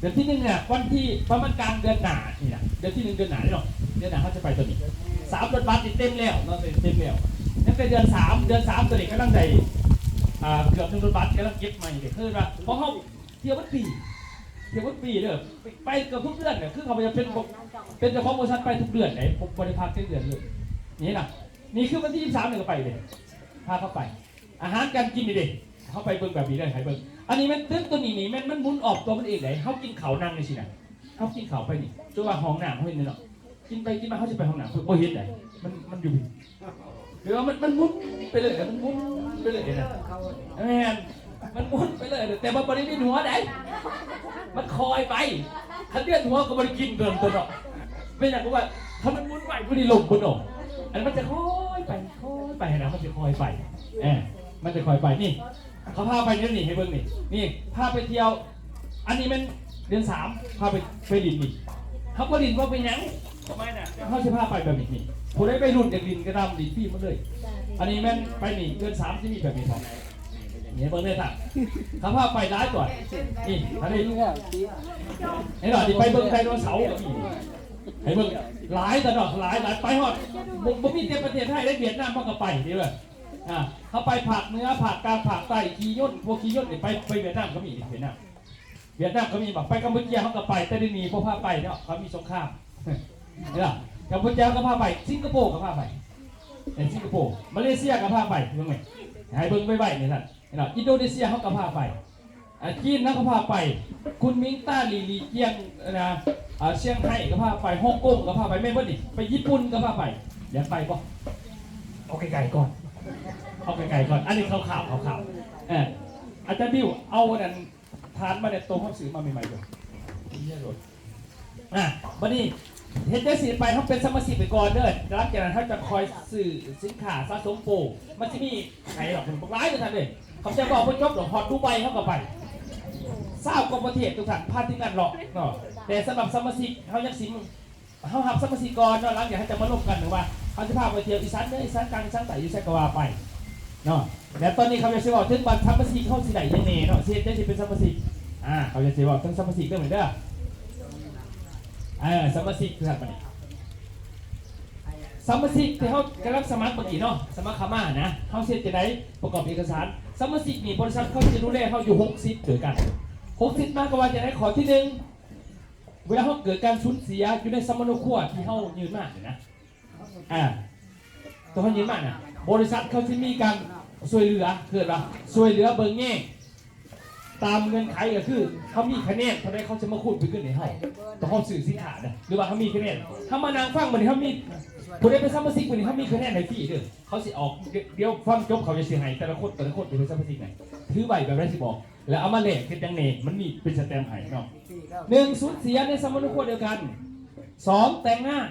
ເດືອນທີໜຶ່ງນະ ວັນທີ ປະມານກາງເດືອນໜ້ານີ້ນະ ເດືອນທີໜຶ່ງເດືອນໜ້ານີ້ເນາະ ເດືອນໜ້າເຮົາຈະໄປຕົວນີ້ ສາມລົດບັສນີ້ເຕັມແລ້ວເນາະ ເຕັມແລ້ວ. ຍັງແຕ່ເດືອນສາມ ເດືອນສາມຕົວນີ້ກຳລັງໄດ້ ອ່າ ເກືອບໜຶ່ງລົດບັສ ກຳລັງເກັບໃໝ່ເດ້ ຄືວ່າພວກເຮົາທ່ຽວເບິດປີ ທ່ຽວເບິດປີເດີ ໄປເກືອບທຸກເດືອນແຫຼະ ຄືເຂົາຈະເປັນ ເປັນເຈົ້າຂອງບໍລິສັດໄປທຸກເດືອນເດ້ ບໍ່ ບໍ່ໄດ້ພັກຈັກເດືອນເລີຍ. ນີ້ນະ ນີ້ຄືວັນທີຊາວສາມນີ້ກໍໄປເດ້ ພາເຂົາໄປ ອາຫານການກິນນີ້ເດ້ ເຮົາໄປເບິ່ງແບບນີ້ເດີ ໃຫ້ເບິ່ງ. ອັນນີ້ແມ່ນຕຶກຕົວນີ້ນີ້ແມ່ນມັນໝູນອອບຕົວມັນເອງເດ້ ເຮົາກິນເຂົ້ານັ່ງຈັ່ງຊີ້ນະ ເຮົາກິນເຂົ້າໄປນີ້ ຈົນວ່າຫ້ອງນ້ຳເຮົາເຫັນເນາະ ກິນໄປກິນມາເຮົາຊິໄປຫ້ອງນ້ຳ ບໍ່ເຫັນໃດ ມັນ ມັນຢູ່ພີ້ ຫຼືວ່າມັນ ມັນໝູນໄປເລີຍ ມັນໝູນໄປເລີຍນະ ແມ່ນ ມັນໝູນໄປເລີຍ ແຕ່ວ່າບໍ່ໄດ້ວຽນຫົວໃດ ມັນຄ່ອຍໄປ ຄັນວຽນຫົວກໍບໍ່ໄດ້ກິນເກີນຕົວເນາະ. ເປັນຫຍັງ? ເພາະວ່າຄັນມັນໝູນໄປ ຜູ້ນີ້ລົງເບິດເນາະ ອັນມັນຈະຄ່ອຍໄປ ຄ່ອຍໄປນະ ມັນຈະຄ່ອຍໄປ ເອີ ມັນຈະຄ່ອຍໄປ. ນີ້ ເຂົາພາໄປແນວນີ້ ໃຫ້ເບິ່ງນີ້ ນີ້ ພາໄປທ່ຽວ ອັນນີ້ແມ່ນເດືອນສາມ ພາໄປ ໄປຫຼິ້ນນີ້ ເຮົາບໍ່ຫຼິ້ນບໍ່ເປັນຫຍັງ ເຮົາຊິພາໄປແບບນີ້ ນີ້ ຜູ້ໃດໄວລຸ້ນຢາກຫຼິ້ນກໍຕາມ ຫຼິ້ນຟຣີໝົດເລີຍ. ອັນນີ້ແມ່ນໄປນີ້ ເດືອນສາມຊິມີແບບນີ້ພ້ອມ ນີ້ເບິ່ງເດີທ່ານ ເຂົາພາໄປຫຼາຍກວ່າ ນີ້ ອັນນີ້ ເຫັນບໍ່ ທີ່ໄປເບິ່ງໄດໂນເສົາກໍມີ ໃຫ້ເບິ່ງຫຼາຍຕະເນາະ ຫຼາຍ ຫຼາຍ ໄປຮອດ ບໍ່ ບໍ່ມີແຕ່ປະເທດໄທເດ້ ຫວຽດນາມເຮົາກໍໄປເດ້ເວີ້ຍ. ອ່າ ເຮົາໄປພາກເໜືອ ພາກກາງ ພາກໃຕ້ ຂີ່ຍົນ ພວກຂີ່ຍົນນີ້ໄປ ໄປຫວຽດນາມກໍມີ ຫວຽດນາມ ຫວຽດນາມກໍມີ ບາດໄປກຳປູເຈຍເຮົາກໍໄປ ແຕ່ດຽວນີ້ບໍ່ພາໄປເນາະ ເຂົາມີສົງຄາມ ເຫັນບໍ່ ກຳປູເຈຍເຮົາກໍພາໄປ ສິງກະໂປກໍພາໄປ ເອີ ສິງກະໂປ ມາເລເຊຍກໍພາໄປ ເບິ່ງໄວ້ ໃຫ້ເບິ່ງໄວໆນີ້ທ່ານ ເຫັນບໍ່ ອິນໂດເນເຊຍເຮົາກໍພາໄປ ອ່າ ຈີນເຮົາກໍພາໄປ ຄຸນມິງ ຕາຫຼີ ຫຼີຈຽງ ນະ ອ່າ ຊຽງໄຮ້ກໍພາໄປ ຮົງກົງກໍພາໄປ ແມ່ນບໍ່ນີ້ ໄປຍີ່ປຸ່ນກໍພາໄປ ຢາກໄປບໍ່? ເອົາໄກໆກ່ອນ ເອົາໄກໆກ່ອນ ອັນນີ້ຄ່າວໆ ຄ່າວໆ ເອີ ອາຈານບິວ ເອົາອັນນັ້ນ ທານມາແດ່ ໂຕເຮົາຊື້ມາໃໝ່ໆຢູ່ ເຍອະໂລດ. ອ່າ ບັດນີ້ເຮັດຈັ່ງຊີ້ໄປ ເຮົາເປັນສະມາຊິກໄປກ່ອນເດີ ຫຼັງຈາກນັ້ນເຮົາຈະຄ່ອຍຊື້ສິນຄ້າສະສົມໂປ ມັນຊິມີໃຫ້ດອກ ບັກຫຼາຍເດີທ່ານເດີ ຂ້າພະເຈົ້າເວົ້າບໍ່ຈົບດອກ ຮອດດູໄບເຮົາກໍໄປ ຊາວກວ່າປະເທດທຸກທ່ານ ພາທີມງານເລາະເນາະ ແຕ່ສຳລັບສະມາຊິກ ເຮົາຍັງຊິ ເຮົາຮັບສະມາຊິກກ່ອນເນາະ ຫຼັງຈາກເຮົາຈະມາລົມກັນວ່າ ເຮົາຊິພາໄປທ່ຽວອີສານເໜືອ ອີສານກາງ ອີສານໃຕ້ ຢູ່ໃສກໍວ່າໄປເນາະ. ແລະຕອນນີ້ຂ້າພະເຈົ້າຊິເວົ້າເຖິງວ່າສະມາຊິກເຮົາຊິໄດ້ຫຍັງແດ່ເນາະ ຊິເຮັດຈັ່ງຊິເປັນສະມາຊິກ ອ່າ ຂ້າພະເຈົ້າຊິເວົ້າເຖິງສະມາຊິກເດີ ເດີ ເອີ ສະມາຊິກຄືກັນບັດນີ້ ສະມາຊິກທີ່ເຮົາກຳລັງສະໝັກເມື່ອກີ້ເນາະ ສະໝັກເຂົ້າມານະ ເຮົາຊິເຮັດຈັ່ງໃດ ປະກອບເອກະສານ ສະມາຊິກນີ້ ບໍລິສັດເຂົາຊິດູແລເຮົາຢູ່ຫົກສິດດ້ວຍກັນ ຫົກສິດ ໝາຍຄວາມວ່າຈັ່ງໃດ? ຂໍ້ທີໜຶ່ງ ເວລາເຮົາເກີດການສູນເສຍຢູ່ໃນສຳມະໂນຄົວທີ່ເຮົາຍື່ນມານີ້ນະ ອ່າ ຕົວເຮົາຍື່ນມານະ ບໍລິສັດເຂົາຊິມີການຊ່ວຍເຫຼືອ ເອີ້ນວ່າຊ່ວຍເຫຼືອເບິ່ງແຍງ ຕາມເງື່ອນໄຂກໍຄື ເຮົາມີຄະແນນເທົ່າໃດ ເຂົາຊິມາຄູນເປັນເງິນໃຫ້ເຮົາ ຕອນເຮົາຊື້ສິນຄ້ານະ ຫຼືວ່າເຮົາມີຄະແນນ ເຮົາມານັ່ງຟັງມື້ນີ້ ເຮົາມີ ຜູ້ໃດເປັນສະມາຊິກມື້ນີ້ ເຮົາມີຄະແນນໃຫ້ຟຣີເດີ ເຂົາຊິອອກ ດ- ດ- ດ- ດຽວຟັງຈົບ ເຂົາຈະຊິໃຫ້ແຕ່ລະຄົນ ແຕ່ລະຄົນທີ່ເປັນສະມາຊິກນະ ຖືໃບແບບໃດຊິບອກ ແລ້ວເອົາມາແລກເຮັດຫຍັງແດ່ ມັນມີເປັນສະແຕມໃຫ້ເນາະ ໜຶ່ງ ສູນເສຍໃນສຳມະໂນຄົວດຽວກັນ ສອງ ແຕ່ງງານ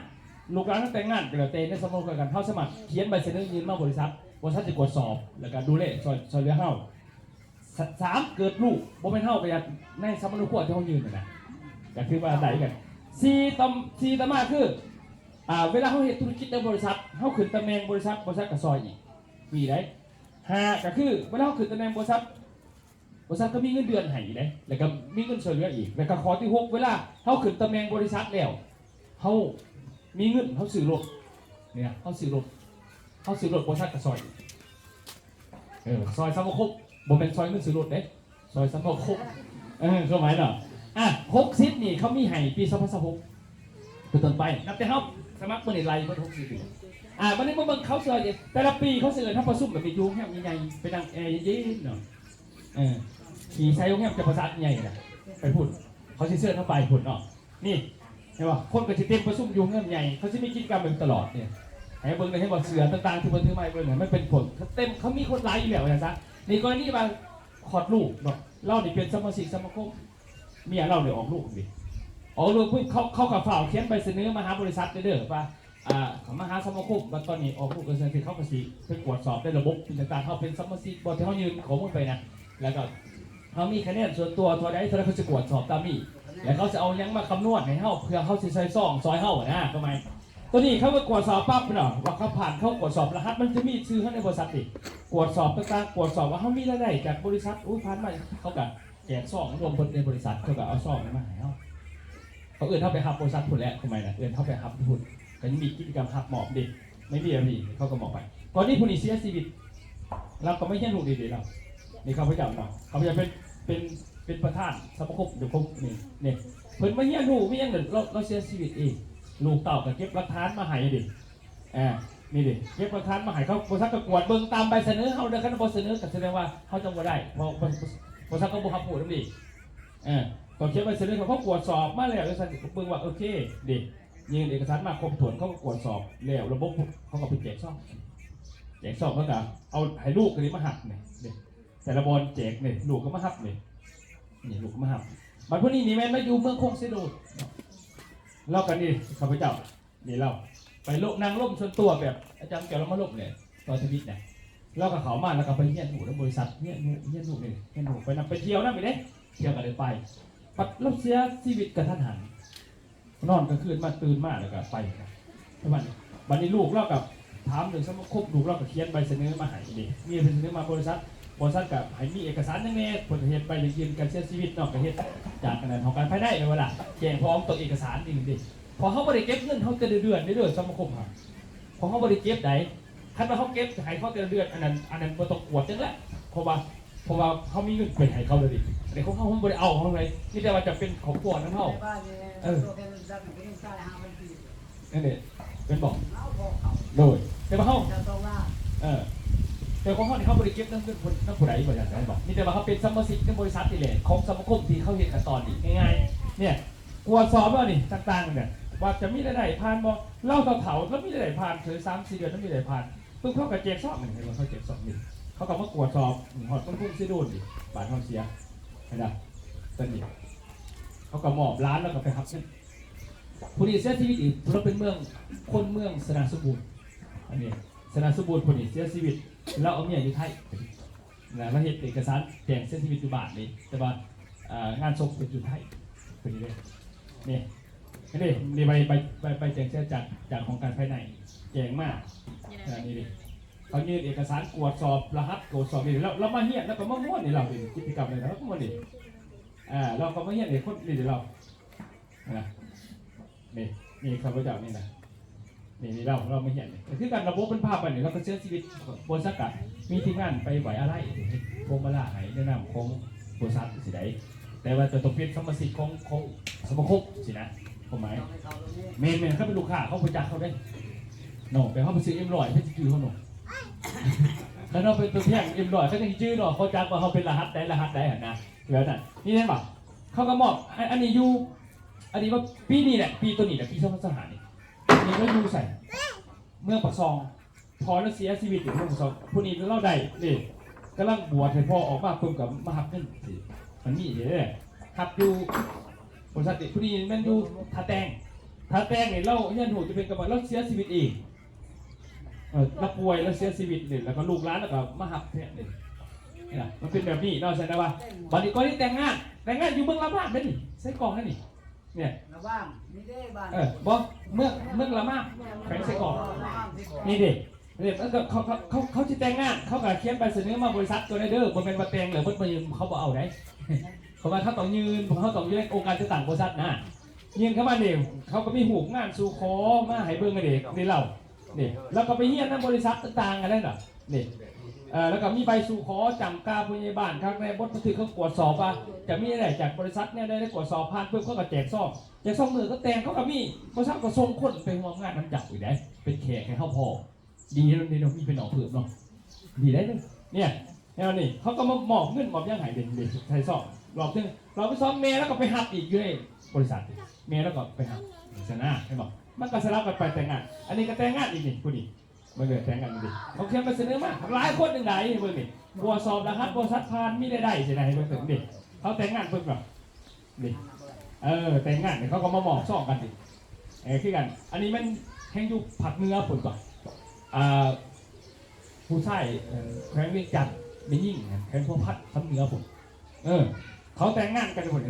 ລູກຫຼານເຮົາແຕ່ງງານກໍແລ້ວແຕ່ ໃນສຳມະໂນຄົວດຽວກັນ ເຮົາສາມາດຂຽນໃບສະເໜີຍື່ນມາບໍລິສັດ ບໍລິສັດຈະກວດສອບ ແລ້ວກໍດູແລ ຊ່ອຍ ຊ່ອຍເຫຼືອເຮົາ ສ- ສາມ ເກີດລູກ ບໍ່ແມ່ນເຮົາໄປ ໃນສຳມະໂນຄົວທີ່ເຮົາຍື່ນນັ້ນນະ ກໍຖືວ່າໄດ້ຄືກັນ ສີ່ ຕໍ່- ສີ່ ຕໍ່ມາຄື ອ່າ ເວລາເຮົາເຮັດທຸລະກິດໃນບໍລິສັດ ເຮົາຂຶ້ນຕຳແໜ່ງບໍລິສັດ ບໍລິສັດກໍຊ່ອຍອີກ ມີໄດ໋ ຫ້າ ກໍຄື ເວລາເຮົາຂຶ້ນຕຳແໜ່ງບໍລິສັດ ບໍລິສັດກໍມີເງິນເດືອນໃຫ້ຢູ່ເດ້ ແລ້ວກໍມີເງິນຊ່ວຍເຫຼືອອີກ ແລ້ວກໍຂໍ້ທີຫົກ ເວລາເຮົາຂຶ້ນຕຳແໜ່ງບໍລິສັດແລ້ວ ເຮົາມີເງິນ ເຮົາຊື້ລົດ ນີ້ນະ ເຮົາຊື້ລົດ ເຮົາຊື້ລົດ ບໍລິສັດກໍຊ່ອຍ ເອີ ຊ່ອຍສະມາຄົມ ບໍ່ແມ່ນຊ່ອຍເງິນຊື້ລົດເດ້ ຊ່ອຍສະມາຄົມ ເອີ ຄວາມໝາຍເນາະ ອ່ະ ຫົກສິດນີ້ເຂົາມີໃຫ້ປີສອງພັນຊາວຫົກ ເປັນຕົ້ນໄປ ນັບແຕ່ເຮົາສະໝັກມື້ນີ້ໄລ່ເບິດຫົກສິດປີ ອ່າ ບັດນີ້ມາເບິ່ງເຂົາຊ່ອຍ ແຕ່ລະປີເຂົາຊິເອີ້ນເຮົາປະຊຸມແບບຢູ່ໂຮງແຮມໃຫຍ່ໆ ໄປນັ່ງແອເຢັນໆເນາະ ເອີ ຂີ່ໃສ່ໂຮງແຮມຈຳປາສັກໃຫຍ່ນະ ໄປພຸ້ນ ເຂົາຊິເຊີນເຮົາໄປພຸ້ນເນາະ ນີ້ ເຫັນບໍ່ ຄົນກໍຊິເຕັມປະຊຸມຢູ່ໂຮງແຮມໃຫຍ່ ເຂົາຊິມີກິດຈະກຳແບບຕະຫຼອດນີ້ ໃຫ້ເບິ່ງໄດ້ ເຫັນບໍ່ ເສື້ອຕ່າງໆທີ່ເພິ່ນຖືມາໃຫ້ເບິ່ງ ມັນເປັນຜົນເຕັມ ເຂົາມີຄົນຫຼາຍຢູ່ແລ້ວວ່າຊັ້ນຊະ ໃນກໍລະນີວ່າຄອດລູກເນາະ ລາວນີ້ເປັນສະມາຊິກສະມາຄົມ ເມຍລາວໄດ້ອອກລູກນີ້ ອອກລູກປຸບ ເຂົາ ເຂົາກໍຟ້າວຂຽນໃບສະເໜີມາຫາບໍລິສັດເດີວ່າ ອ່າ ເຂົາມາຫາສະມາຄົມວ່າຕອນນີ້ອອກລູກກັນຊັ້ນ ເຂົາກໍຊິໄປກວດສອບໃນລະບົບຕ່າງໆ ເຮົາເປັນສະມາຊິກບໍ່ ທີ່ເຮົາຍື່ນຂໍ້ມູນໄປນະ ແລ້ວກໍເຮົາມີຄະແນນສ່ວນຕົວເທົ່າໃດ ເທົ່າໃດ ເຂົາຊິກວດສອບຕາມນີ້ ແລ້ວເຂົາຊິເອົາຫຍັງມາຄຳນວນໃຫ້ເຮົາ ເພື່ອເຂົາຊິໃສ່ຊອງຊ່ອຍເຮົານະ ປະມານ ໂຕນີ້ເຂົາກໍກວດສອບປັບເນາະ ວ່າເຂົາຜ່ານ ເຂົາກວດສອບລະຫັດ ມັນຈະມີຊື່ເຮົາໃນບໍລິສັດນີ້ ກວດສອບຕ່າງໆ ກວດສອບວ່າເຮົາມີລາຍໄດ້ຈາກບໍລິສັດ ໂອ້ຍ ຜ່ານມາ ເຂົາກໍ ແຈກຊອງລວມເບິດໃນບໍລິສັດ ເຂົາກໍເອົາຊອງນັ້ນມາໃຫ້ເຮົາ ເຂົາເອີ້ນເຮົາໄປຮັບບໍລິສັດພຸ້ນແຫຼະ ຄວາມໝາຍນະ ເອີ້ນເຮົາໄປຮັບຢູ່ພຸ້ນ ກໍຍັງມີກິດຈະກຳຮັບມອບເດ້ ໃນເວລານີ້ເຂົາກໍມອບໄປ. ກໍນີ້ຜູ້ນີ້ເສຍຊີວິດ ລາວກໍມາຮຽນຮູ້ເດ້ ເດ້ລາວ ນີ້ຂ້າພະເຈົ້າເນາະ ຂ້າພະເຈົ້າເປັນ ເປັນ ເປັນປະທານສະມາຄົມ ຢູ່ຄົມນີ້ ນີ້ ເພິ່ນມາຮຽນຮູ້ມີຫຍັງ ລາວ ລາວເສຍຊີວິດເອງ ລູກເຕົ້າກໍເກັບຫຼັກຖານມາໃຫ້ເດ້. ອ່າ ນີ້ເດ້ ເກັບຫຼັກຖານມາໃຫ້ເຂົາ ບໍລິສັດກໍກວດເບິ່ງຕາມໃບສະເໜີເຮົາເດີ ຄັນບໍ່ສະເໜີກໍສະແດງວ່າເຮົາຈະບໍ່ໄດ້ ເພາະ ບໍລິສັດກໍບໍ່ຮັບຮູ້ນຳເດ້. ເອີ ຕ້ອງຂຽນໃບສະເໜີ ເຂົາກວດສອບມາແລ້ວ ຈັ່ງຊັ້ນເບິ່ງວ່າໂອເຄເດ້ ຍື່ນເອກະສານມາຄົບຖ້ວນ ເຂົາກໍກວດສອບແລ້ວ ລະບົບເຂົາກໍໄປແຈກຊອງ ແຈກຊອງ ແລ້ວກໍເອົາໃຫ້ລູກກໍໄດ້ມາຮັບນີ້ເດ້ ແຕ່ລະບ່ອນແຈກນີ້ ລູກກໍມາຮັບນີ້ ນີ້ລູກກໍມາຮັບ. ບັດຜູ້ນີ້ນີ້ແມ່ນມາຢູ່ເມືອງຄົງເຊໂດນ ລາວກໍນີ້ ຂ້າພະເຈົ້າ ນີ້ລາວໄປລົມ ນັ່ງລົມສ່ວນຕົວແບບອາຈານແກ້ວລາວມາລົມແຫຼະ ຕໍ່ທຳອິດນະ ລາວກໍເຂົ້າມາ ລາວກໍໄປຮຽນຮູ້ນຳບໍລິສັດ ຮຽນຮູ້ ຮຽນຮູ້ນີ້ ຮຽນຮູ້ໄປນຳ ໄປທ່ຽວນຳອີກເດ້ ທ່ຽວກໍໄດ້ໄປ ບັດລາວເສຍຊີວິດກະທັນຫັນ ນອນກາງຄືນມາ ຕື່ນມາແລ້ວກໍໄປ ປະມານນີ້. ບັດນີ້ລູກລາວກໍຖາມເລື່ອງສະມາຄົມ ລູກລາວກໍຂຽນໃບສະເໜີມາໃຫ້ເດ້ ມີໃບສະເໜີມາບໍລິສັດ ບໍລິສັດກໍໃຫ້ມີເອກະສານຫຍັງແດ່ ເພິ່ນກໍເຮັດໃບຢືນການເສຍຊີວິດເນາະ ກໍເຮັດຈາກອັນນັ້ນ ຫ້ອງການພາຍໃນແມ່ນບໍ່ລະ ແຈ້ງພ້ອມຕໍ່ເອກະສານນີ້ເດ້. ເພາະເຮົາບໍ່ໄດ້ເກັບເງິນເຮົາແຕ່ລະເດືອນເດ້ ສະມາຄົມເຮົາ ເພາະເຮົາບໍ່ໄດ້ເກັບໃດ ຄັນວ່າເຮົາເກັບໃຫ້ເຂົາແຕ່ລະເດືອນ ອັນນັ້ນ ອັນນັ້ນບໍ່ຕ້ອງກວດຫຍັງແຫຼະ ເພາະວ່າ ເພາະວ່າເຮົາມີເງິນໄປໃຫ້ເຂົາແລ້ວເດ້ ອັນນີ້ຂອງເຮົາ ເຮົາບໍ່ໄດ້ເອົາເຮົາເລີຍ ມີແຕ່ວ່າຈະເປັນຂອບຄົວນຳເຮົາ ເອີ ນັ້ນເດ້ ແມ່ນບໍ່? ໂດຍ ແຕ່ວ່າເຮົາ ເອີ ແຕ່ຂອງເຮົານີ້ ເຮົາບໍ່ໄດ້ເກັບນຳເງິນນຳຜູ້ໃດ ບໍ່ຢາກໃຫ້ບອກ ມີແຕ່ວ່າເຮົາເປັນສະມາຊິກໃນບໍລິສັດນີ້ແຫຼະ ຂອງສະມາຄົມທີ່ເຂົາເຮັດກັນຕອນນີ້ ງ່າຍໆ ນີ້ ກວດສອບແລ້ວນີ້ ຕ່າງໆ ນີ້ ວ່າຈະມີລາຍໄດ້ຜ່ານບໍ່ ລາວເຖົ້າໆ ລາວມີລາຍໄດ້ຜ່ານ ເຖິງສາມສີ່ເດືອນລາວມີລາຍໄດ້ຜ່ານ ປຶບ ເຂົາກໍແຈກຊອງ ເຫັນບໍ່ ເຂົາແຈກຊອງນີ້ ເຂົາກໍມາກວດສອບ ຮອດເມືອງຄົງເຊໂດນນີ້ ບ້ານເຮົາເສຍ ເຫັນບໍ່ ຕອນນີ້ ເຂົາກໍມອບຫຼານ ແລ້ວກໍໄປຮັບເງິນ ຜູ້ນີ້ເສຍຊີວິດອີກ ລາວເປັນເມືອງ ຄົນເມືອງຊະນະສົມບູນ ອັນນີ້ ຊະນະສົມບູນ ຜູ້ນີ້ເສຍຊີວິດ ລາວເອົາເມຍຢູ່ໄທ ນະ ລາວເຮັດເອກະສານແຈ້ງເສຍຊີວິດຢູ່ບ້ານນີ້ ແຕ່ວ່າ ເອີ ງານສົບເພິ່ນຢູ່ໄທ ເພິ່ນນີ້ເດ້ ນີ້ ນີ້ ນີ້ໃບ ໃບ ໃບ ໃບແຈ້ງເສຍຈາກ ຈາກຫ້ອງການພາຍໃນແຈ້ງມາ ເອີ ນີ້ເດ້ ເຂົາຍື່ນເອກະສານກວດສອບລະຫັດ ກວດສອບນີ້ ລາວ ລາວມາຮຽນ ລາວກໍມາມ່ວນນີ້ ລາວເປັນກິດຈະກຳນີ້ ລາວກໍມ່ວນນີ້ ອ່າ ລາວກໍມາຮຽນໃຫ້ຄົນນີ້ ລາວ ນະ ນີ້ ນີ້ຂ້າພະເຈົ້ານີ້ນະ ນີ້ ນີ້ລາວ ລາວມາຮຽນນີ້ ຄືກັນລະບົບເປັນພາບໄປນີ້ ລາວກໍເສຍຊີວິດ ບໍລິສັດກະມີທີມງານໄປໄວ້ອາໄລ ເຮັດພວງມາລາໃຫ້ໃນນາມຂອງບໍລິສັດຊີ້ໃດ ແຕ່ວ່າຈະຕ້ອງເປັນສະມາຊິກຂອງ ຂອງສະມາຄົມຊີ້ນະ ຄວາມໝາຍ ແມ່ນໆ ຄັນເປັນລູກຄ້າເຂົາບໍ່ຈັກເຮົາເດ້ເນາະ ແບບເຮົາໄປຊື້ເອັມຮ້ອຍ ໃຜຊິຈື່ເຮົາເນາະ ຄັນເຮົາເປັນຕົວແທນເອັມຮ້ອຍ ເຂົາຈັ່ງຊິຈື່ເນາະ ເຂົາຈັກວ່າເຮົາເປັນລະຫັດໃດ ລະຫັດໃດຫັ້ນນະ ແບບນັ້ນ ນີ້ເຫັນບໍ່ ເຂົາກໍມອບ ອັນ ອັນນີ້ຢູ່ ອັນນີ້ວ່າປີນີ້ແຫຼະ ປີໂຕນີ້ແຫຼະ ປີສອງພັນຊາວຫ້ານີ້ ນີ້ລາວຢູ່ໃສ ເມືອງປາກຊ່ອງ ພໍ່ລາວເສຍຊີວິດຢູ່ເມືອງປາກຊ່ອງ ຜູ້ນີ້ລາວໄດ້ເດ້ ກຳລັງບວດໃຫ້ພໍ່ອອກມາ ປຶ້ມກໍມາຮັບເງິນ ມັນມີເດ້ ຮັບຢູ່ບໍລິສັດນີ້ ຜູ້ນີ້ແມ່ນຢູ່ທ່າແຕງ ທ່າແຕງນີ້ ລາວຮຽນຮູ້ຈະເປັນກຳມະ ລາວເສຍຊີວິດເອງ ເອີ ລາວປ່ວຍ ລາວເສຍຊີວິດນີ້ ແລ້ວກໍລູກຫຼານລາວກໍມາຮັບແທນນີ້ ເຫັນບໍ່ ມັນເປັນແບບນີ້ເນາະ ສະນັ້ນວ່າ ບັດນີ້ກໍໄດ້ແຕ່ງງານ ແຕ່ງງານຢູ່ເມືອງລະບາງເດ້ນີ້ ໃສ່ກ້ອງເດ້ນີ້ ນີ້ ລະບາງ ນີ້ເດ້ບ້ານ ເອີ ບໍ່ ເມືອງ ເມືອງລະມາ ແຂວງເຊກອງ ນີ້ເດ້ ນີ້ ເຂົາ ເຂົາ ເຂົາ ເຂົາຊິແຕ່ງງານ ເຂົາກໍຂຽນໃບສະເໜີມາບໍລິສັດຕົວນີ້ເດີ ບໍ່ແມ່ນວ່າແຕ່ງແລ້ວເບິດມື້ເຂົາບໍ່ເອົາໃດ ເພາະວ່າເຂົາຕ້ອງຍື່ນ ເຂົາຕ້ອງຢູ່ໃນອົງການຈັດຕັ້ງບໍລິສັດນະ ຍື່ນເຂົ້າມານີ້ ເຂົາກໍມີຮູບງານສູ່ຂໍມາໃຫ້ເບິ່ງເດ້ ນີ້ລາວ ນີ້ ແລ້ວກໍໄປຮຽນນຳບໍລິສັດຕ່າງໆ ອັນນັ້ນນະ ນີ້ ເອີ ແລ້ວກໍມີໃບສູ່ຂໍຈ້ຳກາຜູ້ໃຫຍ່ບ້ານຄັກແນ່ ບົດບັນທຶກເຂົາກວດສອບວ່າຈະມີລາຍໄດ້ຈາກບໍລິສັດແນວໃດ ໄດ້ກວດສອບຜ່ານປຶບ ເຂົາກໍແຈກຊອງ ແຈກຊອງມື້ກໍແຕ່ງ ເຂົາກໍມີ ບໍລິສັດກໍສົ່ງຄົນໄປຮ່ວມງານນຳເຈົ້າອີກເດ້ ເປັນແຂກໃຫ້ເຮົາພ້ອມ ດີເນາະ ນີ້ເນາະ ມີພີ່ນ້ອງເພີ່ມເນາະ ດີໄດ໋ ນີ້ ແນວນີ້ ເຂົາກໍມາມອບເງິນມອບຫຍັງໃຫ້ເດ້ ໃສ່ຊອງ ລອບໜຶ່ງ ລອບທີສອອງ ແມ່ລາວກໍໄປຮັບອີກຢູ່ໃນບໍລິສັດ ແມ່ລາວກໍໄປຮັບ ຊັ້ນນະ ເຫັນບໍ່ ມັນກໍສະຫຼັບກັນໄປແຕ່ງງານ ອັນນີ້ກໍແຕ່ງງານອີກນີ້ ຜູ້ນີ້ ເບິ່ງເດີ ແຕ່ງງານອີກນີ້ ເຂົາຂຽນໃບສະເໜີມາ ຫຼາຍຄົນຈັ່ງໃດ ເບິ່ງນີ້ ກວດສອບລະຫັດບໍລິສັດຜ່ານ ມີລາຍໄດ້ຊີ້ນະ ໃຫ້ເບິ່ງເຖິງນີ້ ເຂົາແຕ່ງງານປຶບເນາະ ນີ້ ເອີ ແຕ່ງງານນີ້ ເຂົາກໍມາມອບຊອງກັນນີ້ ເອີ ຄືກັນ ອັນນີ້ມັນແຮ່ງຢູ່ພາກເໜືອພຸ້ນຕົວະ ອ່າ ຜູ້ຊາຍ ເອີ ແຂວງວຽງຈັນ ແມ່ຍິງແຂວງພົວພັນ ທາງເໜືອພຸ້ນ ເອີ ເຂົາແຕ່ງງານກັນພຸ້ນ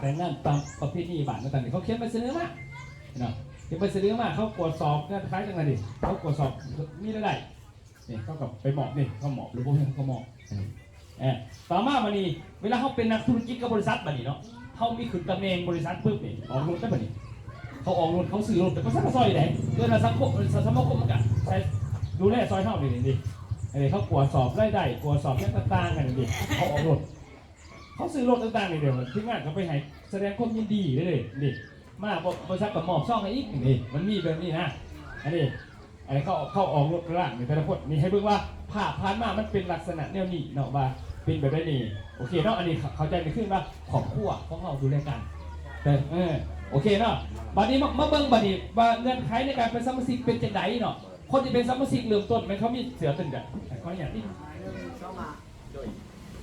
ແຕ່ງງານຕາມປະເພນີບ້ານເຂົາ ເຂົາຂຽນໃບສະເໜີມາເນາະ ຂຽນໃບສະເໜີມາ ເຂົາກວດສອບເງື່ອນໄຂຈັ່ງໃດນີ້ ເຂົາກວດສອບມີລາຍໄດ້ ນີ້ ເຂົາກໍໄປມອບ ນີ້ ເຂົາມອບ ຫຼືບໍ່ແມ່ນເຂົາກໍມອບ ເອີ ຕໍ່ມາບັດນີ້ ເວລາເຮົາເປັນນັກທຸລະກິດກັບບໍລິສັດບັດນີ້ເນາະ ເຮົາມີຂຶ້ນຕຳແໜ່ງບໍລິສັດປຶບນີ້ ອອກລົດແລ້ວບັດນີ້ ເຂົາອອກລົດ ເຂົາຊື້ລົດ ແຕ່ບໍ່ທັນໄດ້ຊ່ອຍໃດ ເອີ້ນວ່າສັງຄົມ ສະ ສະມາຄົມມັນກະໃສ່ ດູແລຊ່ອຍເຮົານີ້ ນີ້ ເອີ ເຂົາກວດສອບລາຍໄດ້ ກວດສອບຫຍັງຕ່າງໆ ກັນນີ້ ເຂົາອອກລົດ ເຂົາຊື້ລົດຕ່າງໆ ນີ້ເດ້ ທີມງານກໍໄປໃຫ້ສະແດງຄວາມຍິນດີເດ້ ນີ້ ມາ ບໍ ບໍລິສັດກໍມອບຊອງໃຫ້ອີກ ນີ້ ມັນມີແບບນີ້ນະ ອັນນີ້ ອັນເຂົາ ເຂົາອອກລົດລ້ານໃຫ້ແຕ່ລະຄົນ ນີ້ໃຫ້ເບິ່ງວ່າພາບຜ່ານມາມັນເປັນລັກສະນະແນວນີ້ເນາະ ວ່າເປັນແບບໃດນີ້ ໂອເຄເນາະ ອັນນີ້ເຂົ້າໃຈໃນຄືນວ່າຄອບຄົວຂອງເຮົາດູແລກັນ ເອີ ເອີ ໂອເຄເນາະ ບັດນີ້ມາ ມາເບິ່ງບັດນີ້ວ່າເງື່ອນໄຂໃນການເປັນສະມາຊິກເປັນຈັ່ງໃດເນາະ ຄົນທີ່ເປັນສະມາຊິກເລີ່ມຕົ້ນແມ່ນເຂົາມີເສື້ອຕົວນີ້ ຂໍອະນຸຍາດ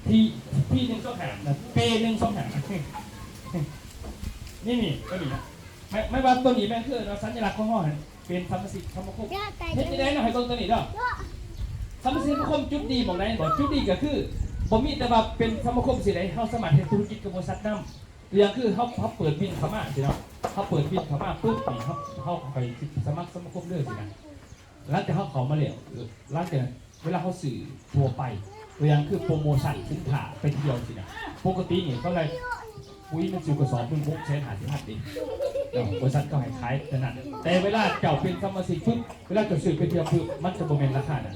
ທີ ທີໜຶ່ງສອງຫ້ານະ ປີໜຶ່ງສອງຫ້າ ນີ້ ນີ້ ຕົວນີ້ນະ ໝາຍ ໝາຍວ່າຕົວນີ້ແມ່ນຄືວ່າສັນຍະລັກຂອງເຮົາຫັ້ນ ເປັນສະມາຊິກສະມາຄົມ ເຮັດຈັ່ງໃດເນາະ ໃຫ້ເບິ່ງຕົວນີ້ເດີ ສະມາຊິກສະມາຄົມຈຸດດີໝ່ອງໃດບໍ ຈຸດດີກໍຄື ບໍ່ມີແຕ່ວ່າເປັນສະມາຄົມຊີ້ໃດ ເຮົາສາມາດເຮັດທຸລະກິດກັບບໍລິສັດນຳ ຢ່າງຄືເຮົາ ເຮົາເປີດວິນເຂົ້າມາຊີ້ເນາະ ເຮົາເປີດວິນເຂົ້າມາປຶບນີ້ ເຮົາ ເຮົາໄປສະໝັກສະມາຄົມເດີຊີ້ນະ ຫຼັງຈາກເຮົາເຂົ້າມາແລ້ວ ເອີ ຫຼັງຈາກນັ້ນເວລາເຮົາຊື້ທົ່ວໄປ ຕົວຢ່າງຄືໂປຣໂມຊັນສິນຄ້າໄປທ່ຽວຊີ້ນະ ປົກກະຕິນີ້ເຂົາໄດ້ປຸ໋ຍມັນຊື້ກະສອບໜຶ່ງຫົກແສນຫ້າສິບພັນເດ້ເນາະ ບໍລິສັດເຂົາໃຫ້ຂາຍເທົ່ານັ້ນ ແຕ່ເວລາເຈົ້າເປັນສະມາຊິກປຶບ ເວລາເຈົ້າຊື້ໄປທ່ຽວປຶບ ມັນຈະບໍ່ແມ່ນລາຄານັ້ນ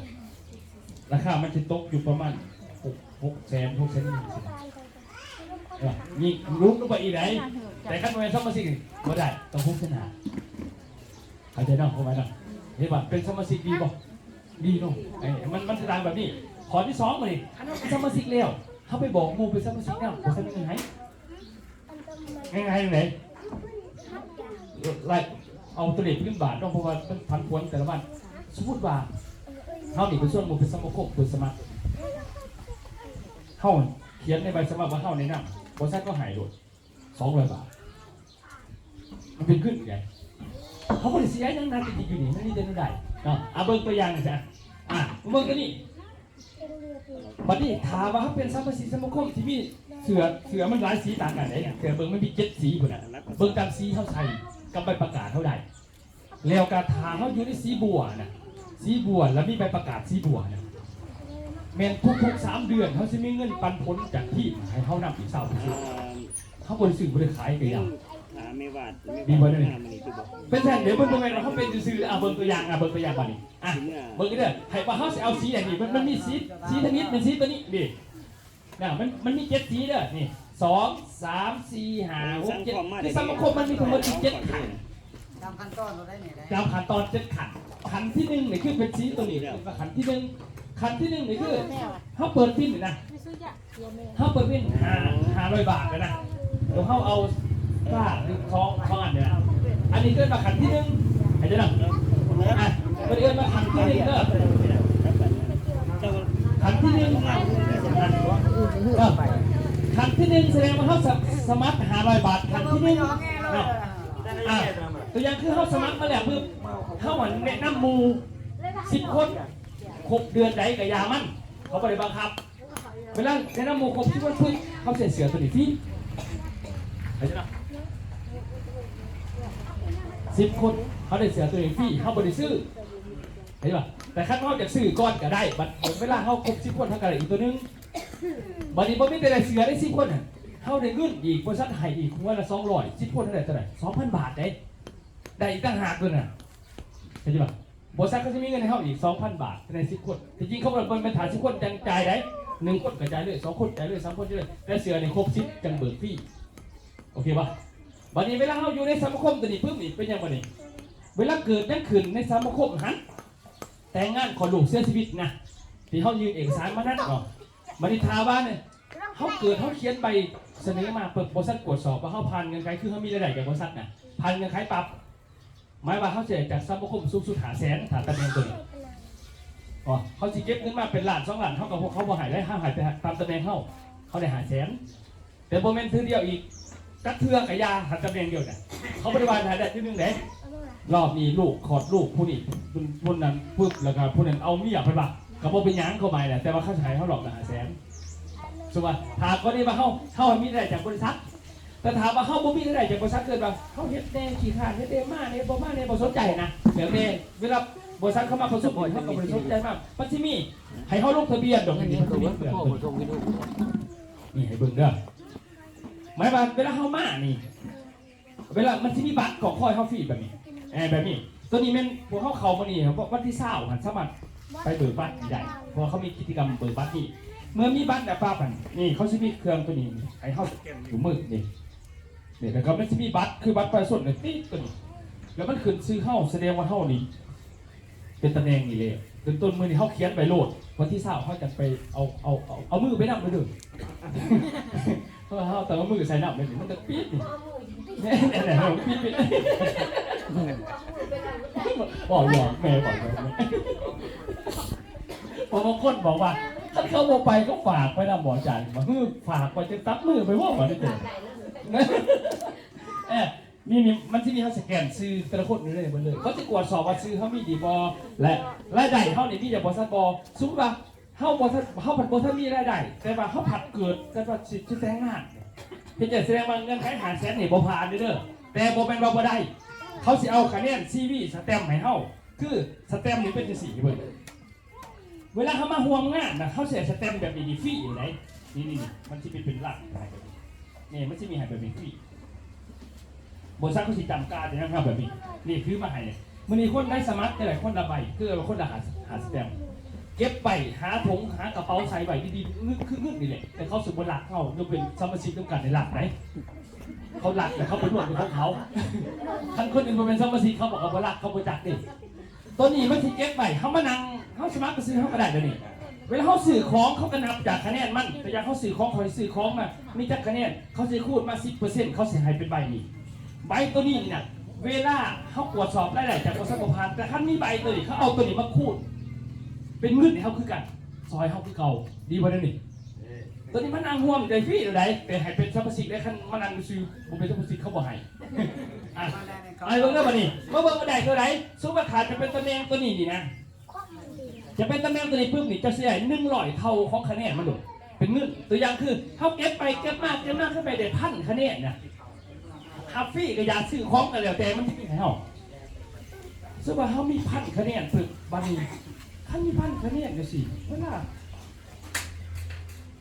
ລາຄາມັນຈະຕົກຢູ່ປະມານຫົກ ຫົກແສນ ຫົກແສນໜຶ່ງຊີ້ນະ ເອີ ຍິ່ງຫຼຸດລົງໄປອີກໃດ ແຕ່ຄັນບໍ່ແມ່ນສະມາຊິກນີ້ບໍ່ໄດ້ ຕ້ອງຫົກແສນຫ້າ ເຂົ້າໃຈເນາະ ເຂົ້າໃຈເນາະ ເຫັນບໍ່ ເປັນສະມາຊິກດີບໍ່ ດີເນາະ ເອີ ມັນ ມັນສະຕາງແບບນີ້ ຂໍ້ທີສອງ ບັດນີ້ ຄັນເຮົາເປັນສະມາຊິກແລ້ວ ເຮົາໄປບອກໝູ່ເປັນສະມາຊິກແລ້ວ ບໍ່ທັນມີເງິນໃຫ້ ງ່າຍໆ ຈັ່ງໃດ ໄລ່ເອົາຕົວເລກເງິນບາດເນາະ ເພາະວ່າມັນຜັນຜວນແຕ່ລະວັນ ສົມມຸດວ່າເຮົານີ້ໄປຊວນໝູ່ເປັນສະມາຄົມເປີດສະໝັກ ເຮົາຂຽນໃນໃບສະໝັກວ່າເຮົາແນະນຳ ບໍລິສັດກໍໃຫ້ໂລດ ສອງຮ້ອຍບາດ ມັນເປັນເງິນໄງ ເຮົາບໍ່ໄດ້ເສຍຫຍັງນະ ທີ່ຢູ່ນີ້ມັນມີແຕ່ແນວໃດເນາະ ອາ ເບິ່ງຕົວຢ່າງນີ້ຊະ ອາ ເບິ່ງຕົວນີ້ ບັດນີ້ຖ້າວ່າເຮົາເປັນສະມາຊິກສະມາຄົມທີ່ມີເສື້ອ ເສື້ອມັນຫຼາຍສີຕ່າງກັນເດ້ ເສື້ອເບິ່ງມັນມີເຈັດສີພຸ້ນນະ ເບິ່ງຕາມສີເຮົາໃສ່ກັບໃບປະກາດເຮົາໄດ້ ແລ້ວກະຖ້າເຮົາຢູ່ໃນສີບົວນະ ສີບົວແລ້ວມີໃບປະກາດສີບົວນະ ແມ່ນທຸກໆສາມເດືອນເຮົາຊິມີເງິນປັນຜົນຈາກທີມໃຫ້ເຮົານຳອີກຊາວເປີເຊັນ ເຮົາບໍ່ໄດ້ຊື້ບໍ່ໄດ້ຂາຍກະຢ່າ ມີບໍ່ເດີ ເປັນຊັ້ນເດີ ເບິ່ງ ບໍ່ແມ່ນວ່າເຮົາເປັນຊື່ໆ ອາ ເບິ່ງຕົວຢ່າງ ອາ ເບິ່ງຕົວຢ່າງບາດນີ້ ອາ ເບິ່ງເດີ ໃຫ້ວ່າເຮົາຊິເອົາສີໃດນີ້ ມັນ ມັນມີສີ ສີທຳອິດແມ່ນສີຕົວນີ້ເດ້ ນະ ມັນ ມັນມີເຈັດສີເດີ ນີ້ ສອງ ສາມ ສີ່ ຫ້າ ຫົກ ເຈັດ ຄືສະມາຄົມມັນມີທັງໝົດເຈັດຂັ້ນ ຕາມຂັ້ນຕອນເຮົາໄດ້ນີ້ໄດ໋ ຕາມຂັ້ນຕອນເຈັດຂັ້ນ ຂັ້ນທີໜຶ່ງນີ້ຄືເປັນສີຕົວນີ້ ເອີ້ນວ່າຂັ້ນທີໜຶ່ງ ຂັ້ນທີໜຶ່ງນີ້ຄືເຮົາເປີດບິນນີ້ນະ ເຮົາເປີດເປັນຫ້າ ຫ້າຮ້ອຍບາດແລ້ວນະ ແລ້ວເຮົາເອົາກາດສອງ ສອງອັນນີ້ນະ ອັນນີ້ເອີ້ນວ່າຂັ້ນທີໜຶ່ງ ເຂົ້າໃຈນະ ອ່ະ ເພິ່ນເອີ້ນວ່າຂັ້ນທີໜຶ່ງເດີ ຂັ້ນທີໜຶ່ງ ຂັ້ນທີໜຶ່ງສະແດງວ່າເຮົາສະ ສະໝັກຫ້າຮ້ອຍບາດ ຂັ້ນທີໜຶ່ງເນາະ ອ່ະ ຕົວຢ່າງຄືເຮົາສະໝັກມາແລ້ວປຶບ ເຮົາແນະນຳໝູ່ສິບຄົນ ຄົບເດືອນໃດກະຢ່າມັນ ເຂົາບໍ່ໄດ້ບັງຄັບ ເວລາແນະນຳໝູ່ຄົບສິບຄົນປຶບ ເຮົາໃສ່ເສື້ອໂຕນີ້ຟຣີ ເຂົ້າໃຈເນາະ ສິບຄົນ ເຮົາໄດ້ເສື້ອໂຕນີ້ຟຣີ ເຮົາບໍ່ໄດ້ຊື້ ເຫັນບໍ່ ແຕ່ຄັນເຮົາຢາກຊື້ກ່ອນກະໄດ້ ບັດເວລາເຮົາຄົບສິບຄົນ ເຮົາກະໄດ້ອີກໂຕໜຶ່ງ ບັດນີ້ບໍ່ມີແຕ່ໄດ້ເສື້ອໄດ້ສິບຄົນ ເຮົາໄດ້ເງິນອີກ ບໍລິສັດໃຫ້ອີກຫົວລະສອງຮ້ອຍ ສິບຄົນເທົ່າໃດ ເທົ່າໃດ ສອງພັນບາດເດ້ ໄດ້ອີກຕ່າງຫາກໂຕນັ້ນ ເຫັນບໍ່ ບໍລິສັດເຂົາຊິມີເງິນໃຫ້ເຮົາອີກສອງພັນບາດ ໃນສິບຄົນ ທີ່ຈິງເຂົາບໍ່ແມ່ນຖ້າສິບຄົນຈັ່ງຈ່າຍໃດ ໜຶ່ງຄົນກະຈ່າຍເລີຍ ສອງຄົນຈ່າຍເລີຍ ສາມຄົນຈ່າຍເລີຍ ແຕ່ເສື້ອນີ້ຄົບສິບຈັ່ງເບີກຟຣີ ໂອເຄບໍ່ ບັດນີ້ເວລາເຮົາຢູ່ໃນສະມາຄົມໂຕນີ້ປຶບນີ້ ເປັນຫຍັງບັດນີ້ ເວລາເກີດຫຍັງຂຶ້ນໃນສະມາຄົມຫັ້ນ ແຕ່ງງານ ຄອດລູກ ເສຍຊີວິດນະ ທີ່ເຮົາຍື່ນເອກະສານມານັ້ນເນາະ ບັດນີ້ຖ້າວ່ານີ້ ເຮົາເກີດ ເຮົາຂຽນໃບສະເໜີມາປຶບ ບໍລິສັດກວດສອບວ່າເຮົາຜ່ານເງື່ອນໄຂ ຄືເຮົາມີລາຍໄດ້ຈາກບໍລິສັດນະ ຜ່ານເງື່ອນໄຂປັບ ໝາຍວ່າເຮົາຊິໄດ້ຈາກສະມາຄົມສູງສຸດຫ້າແສນ ຖ້າຕຳແໜ່ງໂຕນີ້ ອໍ ເຂົາຊິເກັບເງິນມາເປັນລ້ານສອງລ້ານ ເຮົາກະ ເຂົາບໍ່ໃຫ້ເດ້ ເຮົາໃຫ້ໄປຕາມຕຳແໜ່ງເຮົາ ເຂົາໄດ້ຫ້າແສນ ແຕ່ບໍ່ແມ່ນເທື່ອດຽວອີກ ຈັກເທື່ອກະຢ່າ ຖ້າຕຳແໜ່ງດຽວນະ ເຂົາບໍ່ໄດ້ວ່າໃຫ້ໄດ້ເທື່ອໜຶ່ງເດ້ ລອບນີ້ລູກ ຄອດລູກ ຜູ້ນີ້ ຜູ້ນັ້ນປຶບ ແລ້ວກະຜູ້ນັ້ນເອົາເມຍ ເພິ່ນວ່າ ກະບໍ່ເປັນຫຍັງ ຄວາມໝາຍນະ ແຕ່ວ່າເຂົາຊິໃຫ້ເຮົາລອບລະຫ້າແສນ ສົມມຸດວ່າ ຖ້າກໍລະນີວ່າເຮົາ ເຮົາມີລາຍໄດ້ຈາກບໍລິສັດ ແຕ່ຖ້າວ່າເຮົາບໍ່ມີລາຍໄດ້ຈາກບໍລິສັດ ເກີດວ່າເຮົາເຮັດແດ່ ຂີ້ຄ້ານເຮັດແດ່ ມາແດ່ ບໍ່ມາແດ່ ບໍ່ສົນໃຈນະ ແລ້ວແຕ່ເວລາບໍລິສັດເຂົາມາໂພສະເພາະ ເຮົາກະບໍ່ໄດ້ສົນໃຈມາ ມັນຊິມີໃຫ້ເຮົາລົງທະບຽນດອກ ນີ້ ມັນຊິມີເລື່ອງໂຕນີ້ ນີ້ໃຫ້ເບິ່ງເດີ ໝາຍວ່າເວລາເຮົາມານີ້ ເວລາມັນຊິມີບັດກອງຄອຍເຮົາຟຣີແບບນີ້ ເອີ ແບບນີ້. ໂຕນີ້ແມ່ນພວກເຮົາເຂົ້າມື້ນີ້ ເພາະວັນທີຊາວຫັ້ນສາມາດໄປເບີກບັດນີ້ໄດ້ ເພາະວ່າເຂົາມີກິດຈະກຳເບີກບັດນີ້. ເມື່ອມີບັດແລ້ວປາບຫັ້ນ ນີ້ເຂົາຊິມີເຄື່ອງໂຕນີ້ໃຫ້ເຮົາສະແກນຢູ່ມືນີ້ ນີ້ ແລ້ວກໍມັນຊິມີບັດ ຄືບັດປະຊາຊົນນີ້ ຕິດໂຕນີ້ ແລ້ວມັນຂຶ້ນຊື່ເຮົາ ສະແດງວ່າເຮົານີ້ ເປັນຕຳແໜ່ງນີ້ແຫຼະ. ເປັນຕົ້ນມື້ນີ້ເຮົາຂຽນໄປໂລດ ວັນທີຊາວເຮົາຈັ່ງໄປເອົາ ເອົາ ເອົາ ເອົາມືໄປນຳເດີ. ເຮົາ ເຮົາຕ້ອງເອົາມືໃສ່ນຳເດ້ ມັນຈະປິດນີ້ ແນ່ໆ ເຮົາປິດ ປິດ. ເວົ້າຫຍອກແມ່ ເວົ້າຫຍອກແມ່. ເພາະບາງຄົນບອກວ່າ ຄັນເຂົາບໍ່ໄປກໍຝາກໄປນຳບໍ່ ອາຈານ ວ່າ ເອີ ຝາກໄປ ຈະຕັດມືໄປບໍ່ ວ່ານີ້ເດີ. ເອີ ນີ້ ນີ້ ມັນຊິມີ ເຮົາສະແກນຊື່ແຕ່ລະຄົນຢູ່ໃນນີ້ເບິດເລີຍ. ເຂົາຊິກວດສອບວ່າຊື່ເຮົາມີດີບໍ່ ແລະ ລາຍໄດ້ເຮົານີ້ມີແລ້ວບໍ່ ຊັດບໍ່. ສົມມຸດວ່າເຮົາບໍ່ທັນ ເຮົາພັດບໍ່ທັນມີລາຍໄດ້ ແຕ່ວ່າເຮົາພັດເກີດ ແຕ່ວ່າຊິ ຊິແຕ່ງງານ ເຮັດຈັ່ງ ສະແດງວ່າເງື່ອນໄຂຫ້າແສນນີ້ບໍ່ຜ່ານເດີ. ແຕ່ບໍ່ແມ່ນວ່າບໍ່ໄດ້ ເຂົາຊິເອົາຄະແນນຊີວີສະແຕັມໃຫ້ເຮົາ. ຄືສະແຕັມນີ້ເປັນຈັ່ງຊີ້ ເບິ່ງ ເວລາເຮົາມາຮ່ວມງານນະ ເຮົາຊິໃຫ້ສະແຕັມແບບນີ້ນີ້ຟຣີຢູ່ໃດ. ນີ້ໆ ມັນຊິເປັນ ເປັນຫຼັກໃຫ້ແບບນີ້ ນີ້ມັນຊິມີໃຫ້ແບບນີ້ຟຣີ. ບໍລິສັດເຂົາຊິຈຳກາແຕ່ຍັງເຮົາແບບນີ້ ນີ້ຄືມາໃຫ້ນີ້. ມື້ນີ້ຄົນໄດ້ສະໝັກແຕ່ລະຄົນລະໃບ ຄືວ່າຄົນລະຫ້າ ຫ້າສະແຕັມ ເກັບໄວ້ ຫາຖົງ ຫາກະເປົາໃສ່ໄວ້ດີໆ ເງິນຄືເງິນນີ້ແຫຼະ. ແຕ່ເຂົາຊິບໍ່ລັກເຮົາ ຍົກເວັ້ນສະມາຊິກນຳກັນນີ້ລັກໃດ. ເຂົາລັກແລ້ວເຂົາໄປລວມກັບຂອງເຂົາ. ຄັນຄົນອື່ນບໍ່ແມ່ນສະມາຊິກ ເຂົາບອກວ່າບໍ່ລັກ ເຂົາບໍ່ຈັກເດ້. ໂຕນີ້ມັນຊິເກັບໄວ້ ເຮົາມານັ່ງ ເຮົາສະໝັກໄປຊື້ເຮົາກໍໄດ້ດຽວນີ້. ເວລາເຮົາຊື້ຂອງ ເຂົາກໍນັບຈາກຄະແນນມັນ. ຕົວຢ່າງ ເຮົາຊື້ຂອງ ຂ້ອຍຊື້ຂອງມາ ມີຈັກຄະແນນ ເຂົາຊິຄູນມາສິບເປີເຊັນ ເຂົາຊິໃຫ້ເປັນໃບນີ້. ໃບໂຕນີ້ນີ້ນະ ເວລາເຮົາກວດສອບລາຍໄດ້ຈາກບໍລິສັດບໍ່ຜ່ານ ແຕ່ຄັນມີໃບໂຕນີ້ ເຂົາເອົາໂຕນີ້ມາຄູນເປັນເງິນໃຫ້ເຮົາຄືກັນ ຊ່ອຍເຮົາຄືເກົ່າ ດີບໍ່ດຽວນີ້? ໂຕນີ້ມານັ່ງຮ່ວມໄດ້ຟຣີແລ້ວໃດ ແຕ່ໃຫ້ເປັນສະມາຊິກໄດ້. ຄັນມານັ່ງຊື່ບໍ່ເປັນສະມາຊິກ ເຂົາບໍ່ໃຫ້. ອ່ະ ເອົາໃຫ້ເບິ່ງເດີບັດນີ້ ມາເບິ່ງວ່າໄດ້ເທົ່າໃດ. ສົມມຸດວ່າຖ້າຈະເປັນຕຳແໜ່ງໂຕນີ້ນີ້ນະ ຈະເປັນຕຳແໜ່ງໂຕນີ້ປຶບນີ້ ເຈົ້າຊິໄດ້ໜຶ່ງຮ້ອຍເທົ່າຂອງຄະແນນມັນໂລດ ເປັນເງິນ. ຕົວຢ່າງຄື ເຮົາເກັບໄປເກັບມາ ເກັບມາ ຄືໄປໄດ້ພັນຄະແນນນະ ຮັບຟຣີກໍຢ່າ ຊື້ຂອງກໍແລ້ວແຕ່ ມັນຊິມີໃຫ້ເຮົາ. ສົມມຸດວ່າເຮົາມີພັນຄະແນນປຶບ ບັດນີ້ ຄັນມີພັນຄະແນນຈັ່ງຊີ້ ເວລາ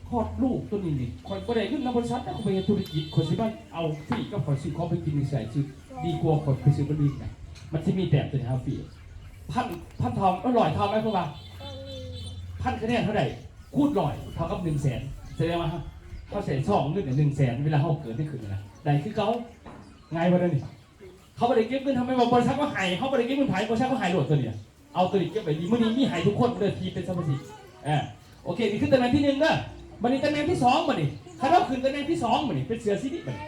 ຄອດລູກໂຕນີ້ນີ້ ຂ້ອຍບໍ່ໄດ້ເງິນນຳບໍລິສັດນະ ຂ້ອຍໄປເຮັດທຸລະກິດ ຂ້ອຍຊິມາເອົາຟຣີກັບຂ້ອຍຊື້ຂອງໄປກິນນີ້ໃສ່ ຊື້ ດີກວ່າຂ້ອຍໄປຊື້ບະຫຼີນນະ. ມັນຊິມີແຕ້ມໂຕນີ້ໃຫ້ເຮົາຟຣີ ພັນ ພັນເທົ່າ ເອີ ຮ້ອຍເທົ່າ ໝາຍຄວາມວ່າ ພັນຄະແນນເທົ່າໃດ ຄູນຮ້ອຍ ເທົ່າກັບໜຶ່ງແສນ. ສະແດງວ່າເຮົາ ເຮົາໃສ່ຊອງເງິນໜຶ່ງແສນ ເວລາເຮົາເກີດຂຶ້ນນະ ໄດ້ຄືເກົ່າ. ງ່າຍບໍ່ດຽວນີ້? ເຂົາບໍ່ໄດ້ເກັບເງິນ ເຮົາແມ່ນວ່າບໍລິສັດເຂົາໃຫ້ ເຮົາບໍ່ໄດ້ເກັບເງິນໃຜ ບໍລິສັດເຂົາໃຫ້ໂລດໂຕນີ້ນະ. ເອົາໂຕນີ້ເກັບໄວ້ດີ ມື້ນີ້ມີໃຫ້ທຸກຄົນເດີທີ່ເປັນສະມາຊິກ. ເອີ ໂອເຄ ນີ້ຄືຕຳແໜ່ງທີໜຶ່ງເດີ. ບັດນີ້ຕຳແໜ່ງທີສອງ ບັດນີ້ ຄັນເຮົາຂຶ້ນຕຳແໜ່ງທີສອງ ບັດນີ້ເປັນເສື້ອສີນີ້ ບັດນີ້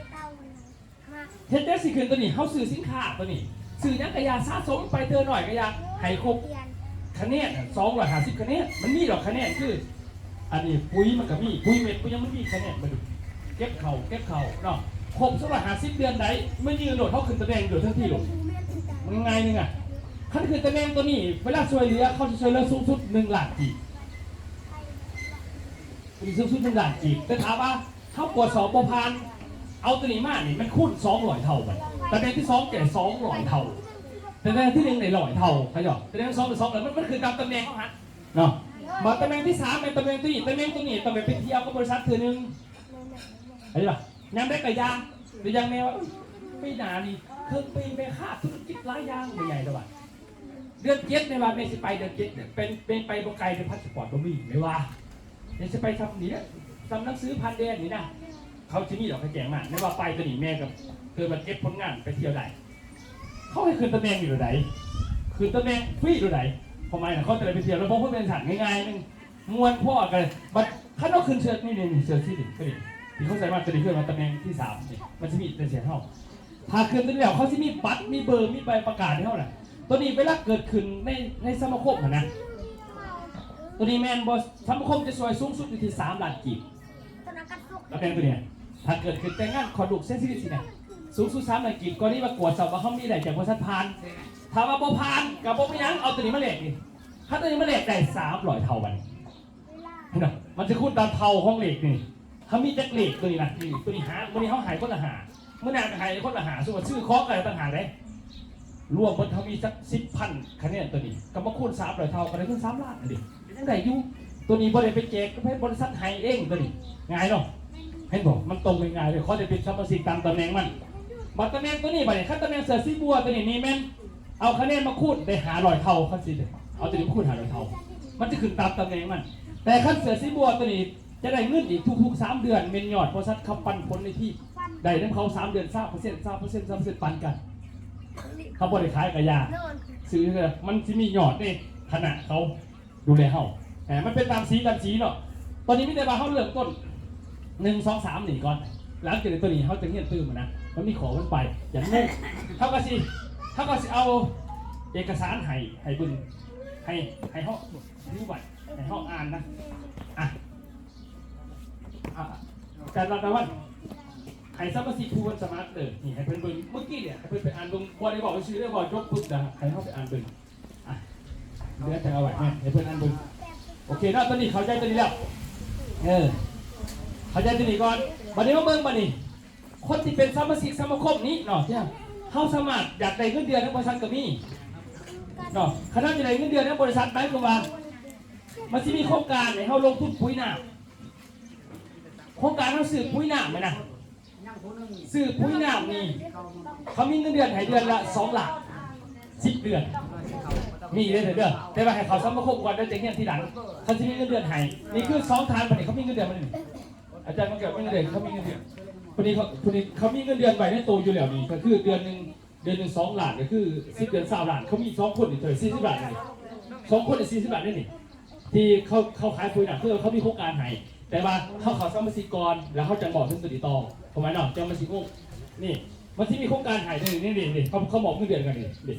ເຮັດຈັ່ງຊິຂຶ້ນໂຕນີ້ ເຮົາຊື້ສິນຄ້າໂຕນີ້ ຊື້ຫຍັງກະຢ່າ ສະສົມໄປເທື່ອໜ້ອຍກະຢ່າ ໃຫ້ຄົບຄະແນນສອງຮ້ອຍຫ້າສິບຄະແນນ. ມັນມີດອກຄະແນນ ຄື ອັນນີ້ປຸ໋ຍມັນກໍມີ ປຸ໋ຍເມັດ ປຸ໋ຍຫຍັງ ມັນມີຄະແນນ ມາດູ ເກັບເຂົ້າ ເກັບເຂົ້າເນາະ. ຄົບສອງຮ້ອຍຫ້າສິບເດືອນໃດ ມາຍື່ນໂລດ ເຮົາຂຶ້ນຕຳແໜ່ງໂດຍທັນທີໂລດ. ມັນງ່າຍໜຶ່ງອະ ຄັນຂຶ້ນຕຳແໜ່ງໂຕນີ້ ເວລາຊ່ວຍເຫຼືອ ເຂົາຊິຊ່ວຍເຫຼືອສູງສຸດໜຶ່ງລ້ານກີບ ສູງສຸດໜຶ່ງລ້ານກີບ. ແຕ່ຖ້າວ່າເຮົາກວດສອບບໍ່ຜ່ານ ເອົາໂຕນີ້ມານີ້ ມັນຄູນສອງຮ້ອຍເທົ່າ ບັດຕຳແໜ່ງທີສອງໄດ້ສອງຮ້ອຍເທົ່າ ຕຳແໜ່ງທີໜຶ່ງໄດ້ຮ້ອຍເທົ່າ ເຂົາເຈົ້າ ຕຳແໜ່ງສອງໄດ້ສອງຮ້ອຍ ມັນ ມັນຂຶ້ນຕາມຕຳແໜ່ງເຮົາຫັ້ນ ເນາະ. ມາຕຳແໜ່ງທີສາມ ແມ່ນຕຳແໜ່ງໂຕນີ້ ຕຳແໜ່ງໂຕນີ້ຕ້ອງໄດ້ໄປທ່ຽວກັບບໍລິສັດເທື່ອໜຶ່ງ ເຫັນບໍ່? ຍາມໃດກໍຢ່າ ແຕ່ຢ່າງແມ່ວ່າ ປີໜ້ານີ້ເຄິ່ງປີແມ່ຄ້າທຸລະກິດຫຼາຍຢ່າງ ແມ່ໃຫຍ່ແລ້ວວ່າ ເດືອນເຈັດແມ່ວ່າແມ່ຊິໄປ ເດືອນເຈັດນີ້ ເປັນ ເປັນໄປບໍ່ໄກເດ້ ພາສະປອດບໍ່ມີ ແມ່ວ່າ ແມ່ຊິໄປຊ່ຳນີ້ນະ ຊ່ຳໜັງສືຜ່ານແດນນີ້ນະ ເຂົາຊິມີດອກ ເຂົາແຈ້ງມາ. ແມ່ວ່າໄປໂຕນີ້ ແມ່ກໍເກີດວ່າເກັບຜົນງານໄປທ່ຽວໄດ້ ເຂົາໃຫ້ຂຶ້ນຕຳແໜ່ງຢູ່ໂດໃດ ຂຶ້ນຕຳແໜ່ງຟຣີໂດໃດ ຄວາມໝາຍນະ ເຂົາຈະໄດ້ໄປທ່ຽວ ແລ້ວບໍ່ເປັນສັນງ່າຍໆ ໜຶ່ງມ່ວນພໍກັນ. ບັດຄັນເຮົາຂຶ້ນເສື້ອນີ້ ນີ້ ນີ້ ເສື້ອສີນີ້ ໂຕນີ້ທີ່ເຂົາໃສ່ມາ ໂຕນີ້ຄືວ່າຕຳແໜ່ງທີສາມນີ້ ມັນຊິມີແຕ່ເສື້ອເຮົາ. ຖ້າຂຶ້ນໂຕນີ້ແລ້ວ ເຂົາຊິມີບັດ ມີເບີ ມີໃບປະກາດໃຫ້ເຮົານະ. ໂຕນີ້ເວລາເກີດຂຶ້ນໃນ ໃນສະມາຄົມຫັ້ນນະ ໂຕນີ້ແມ່ນບໍ່ ສະມາຄົມຈະຊ່ວຍສູງສຸດຢູ່ທີ່ສາມລ້ານກີບ. ຕຳແໜ່ງໂຕນີ້ ຖ້າເກີດຂຶ້ນແຕ່ງງານ ຄອດລູກ ເສຍຊີວິດຊີ້ນະ ສູງສຸດສາມລ້ານກີບ. ກໍນີ້ວ່າກວດສອບວ່າເຮົາມີໄດ້ຈາກບໍລິສັດຜ່ານ ຖ້າວ່າບໍ່ຜ່ານກໍບໍ່ເປັນຫຍັງ ເອົາໂຕນີ້ມາແລກນີ້ ຄັນໂຕນີ້ມາແລກໄດ້ສາມຮ້ອຍເທົ່າ ບັດນີ້ ເຫັນບໍ່? ມັນຊິຄູນຕາມເທົ່າຂອງເລກນີ້ ເຮົາມີຈັກເລກໂຕນີ້ນະ ນີ້ ໂຕນີ້ຫ້າ ມື້ນີ້ເຮົາໃຫ້ຄົນລະຫ້າ ມື້ໜ້າກໍໃຫ້ຄົນລະຫ້າ ສົມມຸດວ່າຊື້ຂອງກໍໄດ້ຕ່າງຫາກເດ້. ລວມເບິດເຮົາມີຈັກສິບພັນຄະແນນໂຕນີ້ ກໍມາຄູນສາມຮ້ອຍເທົ່າ ກໍໄດ້ເງິນສາມລ້ານຫັ້ນເດ້ ຍັງໄດ້ຢູ່. ໂຕນີ້ບໍ່ໄດ້ໄປແຈກໃຫ້ ບໍລິສັດໃຫ້ເອງ ໂຕນີ້ງ່າຍເນາະ ເຫັນບໍ່? ມັນຕົງງ່າຍໆເລີຍ ຂໍແຕ່ເປັນສະມາຊິກຕາມຕຳແໜ່ງມັນ. ບັດຕຳແໜ່ງໂຕນີ້ ບັດນີ້ ຄັນຕຳແໜ່ງເສື້ອສີບົວໂຕນີ້ ນີ້ແມ່ນເອົາຄະແນນມາຄູນໄດ້ຫ້າຮ້ອຍເທົ່າ ຄັນຊິເອົາໂຕນີ້ມາຄູນຫ້າຮ້ອຍເທົ່າ ມັນຈະຂຶ້ນຕາມຕຳແໜ່ງມັນ. ແຕ່ຄັນເສື້ອສີບົວໂຕນີ້ ຈະໄດ້ເງິນອີກທຸກໆສາມເດືອນ ແມ່ນຍອດບໍລິສັດເຂົາປັນຜົນໃນທີມ ໄດ້ນຳເຂົາສາມເດືອນ ຊາວເປີເຊັນ ຊາວເປີເຊັນ ຊາວເປີເຊັນ ປັນກັນ. ເຂົາບໍ່ໄດ້ຂາຍກະຢ່າ ຊື້ເທື່ອ ມັນຊິມີຍອດໃນຄະນະເຂົາ ດູແລເຮົາ ເອີ ມັນເປັນຕາມສີ ຕາມສີເນາະ. ຕອນນີ້ມີແຕ່ວ່າເຮົາເລີ່ມຕົ້ນ ໜຶ່ງ ສອງ ສາມ ນີ້ກ່ອນ ຫຼັງຈາກໂຕນີ້ເຮົາຈະຮຽນຕື່ມນະ ມັນມີຂໍ້ມັນໄປ ຢ່າງໜຶ່ງ ເຮົາກໍຊິ ເຮົາກໍຊິເອົາເອກະສານໃຫ້ ໃຫ້ເບິ່ງ ໃຫ້ ໃຫ້ເຮົາ ໃຫ້ເຮົາອ່ານນະ ອ່ະ ອ່ະ ແຕ່ລະຕາວັນ ໃຫ້ສະມາຊິກຜູ້ເພິ່ນສະໝັກເດີ ນີ້ໃຫ້ເພິ່ນເບິ່ງ ມື້ກີ້ນີ້ໃຫ້ເພິ່ນໄປອ່ານເບິ່ງ ບໍ່ໄດ້ເວົ້າຊື່ເດີ ເວົ້າຈົບປຶບແລ້ວໃຫ້ເຮົາໄປອ່ານເບິ່ງ. ອ່ະ ເຫຼືອແຕ່ເອົາໄວ້ແມ່ນໃຫ້ເພິ່ນອ່ານເບິ່ງ. ໂອເຄເນາະ ຕອນນີ້ເຂົ້າໃຈຕົວນີ້ແລ້ວ ເອີ ເຂົ້າໃຈຕົວນີ້ກ່ອນ. ບັດນີ້ມາເບິ່ງ ບັດນີ້ ຄົນທີ່ເປັນສະມາຊິກສະມາຄົມນີ້ເນາະ ທີ່ເຮົາສາມາດຢາກໄດ້ເງິນເດືອນນຳບໍລິສັດກໍມີເນາະ. ຄັນເຮົາຈະໄດ້ເງິນເດືອນນຳບໍລິສັດ ໝາຍຄວາມວ່າ ມັນຊິມີໂຄງການໃຫ້ເຮົາລົງທຶນປຸ໋ຍນ້ຳ ໂຄງການເຮົາຊື້ປຸ໋ຍນ້ຳແມ່ນນະ ຊື້ປຸ໋ຍນ້ຳນີ້ ເຂົາມີເງິນເດືອນໃຫ້ເດືອນລະສອງລ້ານ ສິບເດືອນ ມີເດີ ເດີ ແຕ່ວ່າໃຫ້ເຂົ້າສະມາຄົມກ່ອນ ແລ້ວຈະຮຽນທີຫຼັງ ເຂົາຊິມີເງິນເດືອນໃຫ້. ນີ້ຄືສອງທ່ານ ບັດນີ້ເຂົາມີເງິນເດືອນ ບັດນີ້ ອາຈານມາແກ້ວມີເງິນເດືອນ ເຂົາມີເງິນເດືອນ ບັດນີ້ເຂົາ ຜູ້ນີ້ເຂົາມີເງິນເດືອນໄວ້ໃນໂຕຢູ່ແລ້ວ ນີ້ກໍຄືເດືອນໜຶ່ງ ເດືອນໜຶ່ງສອງລ້ານ ກໍຄືສິບເດືອນຊາວລ້ານ ເຂົາມີສອງຄົນນີ້ເທົ່າໃດ ສີ່ສິບລ້ານນີ້ ສອງຄົນນີ້ສີ່ສິບລ້ານເດ້ນີ້ ທີ່ເຂົາ ເຂົາຂາຍປຸ໋ຍນ້ຳ ຄືເຂົາມີໂຄງການໃຫ້ ແຕ່ວ່າເຮົາເຂົ້າສະມາຊິກກ່ອນ ແລ້ວເຮົາຈັ່ງບອກເຖິງຕົວນີ້ຕໍ່ ເຂົ້າໃຈເນາະ ຈັ່ງມັນຊິງົງ. ນີ້ ມັນຊິມີໂຄງການໃຫ້ ນີ້ ນີ້ ນີ້ ເຂົາ ເຂົາມອບເງິນເດືອນກັນນີ້ ນີ້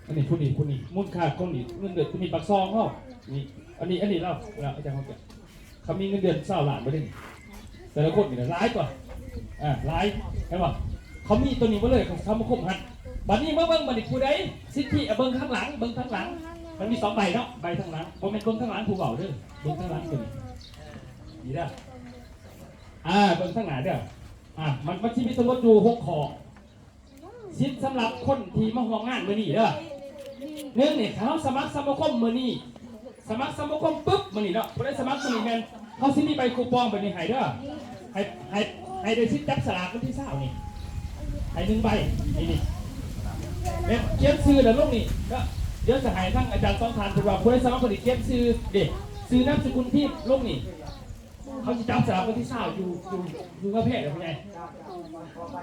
ອັນນີ້ຜູ້ນີ້ ຜູ້ນີ້ ມູນຄ່າຂອງນີ້ ເງິນເດືອນຜູ້ນີ້ປາກຊ່ອງເຮົາ ນີ້ ອັນນີ້ ອັນນີ້ລາວ ລາວ ອາຈານເຮົາ ເຂົາມີເງິນເດືອນຊາວລ້ານບໍ່ເດ້ ແຕ່ລະຄົນນີ້ຫຼາຍກວ່າ ອ່າ ຫຼາຍ ເຫັນບໍ່? ເຂົາມີຕົວນີ້ໝົດເລີຍ ເຂົາ ເຂົາມາຄົມຫັ້ນ. ບັດນີ້ມາເບິ່ງ ບັດນີ້ຜູ້ໃດສິດທິ ເບິ່ງທາງຫຼັງ ເບິ່ງທາງຫຼັງ ມັນມີສອງໃບເນາະ ໃບທາງຫຼັງ ບໍ່ແມ່ນເບິ່ງທາງຫຼັງຜູ້ເວົ້າເດີ ເບິ່ງທາງຫຼັງຕົວນີ້ ນີ້ເດີ ອ່າ ເບິ່ງທາງໜ້າເດີ ອ່າ ມັນ ມັນຊິມີທັງໝົດຢູ່ຫົກຂໍ້. ສິດສຳລັບຄົນທີ່ມາຮ່ວມງານມື້ນີ້ເດີ ໜຶ່ງນີ້ ຖ້າເຮົາສະໝັກສະມາຄົມມື້ນີ້ ສະໝັກສະມາຄົມປຶບມື້ນີ້ເນາະ ຜູ້ໃດສະໝັກມື້ນີ້ແມ່ນເຮົາຊິມີໃບຄູປອງແບບນີ້ໃຫ້ເດີ ໃຫ້ ໃຫ້ ໃຫ້ໄດ້ສິດຈັບສະຫຼາກວັນທີຊາວນີ້ ໃຫ້ໜຶ່ງໃບ ນີ້ ນີ້ ແມ່ນຂຽນຊື່ແລ້ວລົງນີ້ ກໍດຽວຈະໃຫ້ທາງອາຈານສອງທ່ານເພິ່ນວ່າ ຜູ້ໃດສະໝັກມື້ນີ້ຂຽນຊື່ເດ້ ຊື່ນາມສະກຸນທີມລົງນີ້ ເຂົາຊິຈັບສະຫຼາກວັນທີຊາວຢູ່ ຢູ່ ຢູ່ເມືອງແພດເດີ ຜູ້ໃຫຍ່.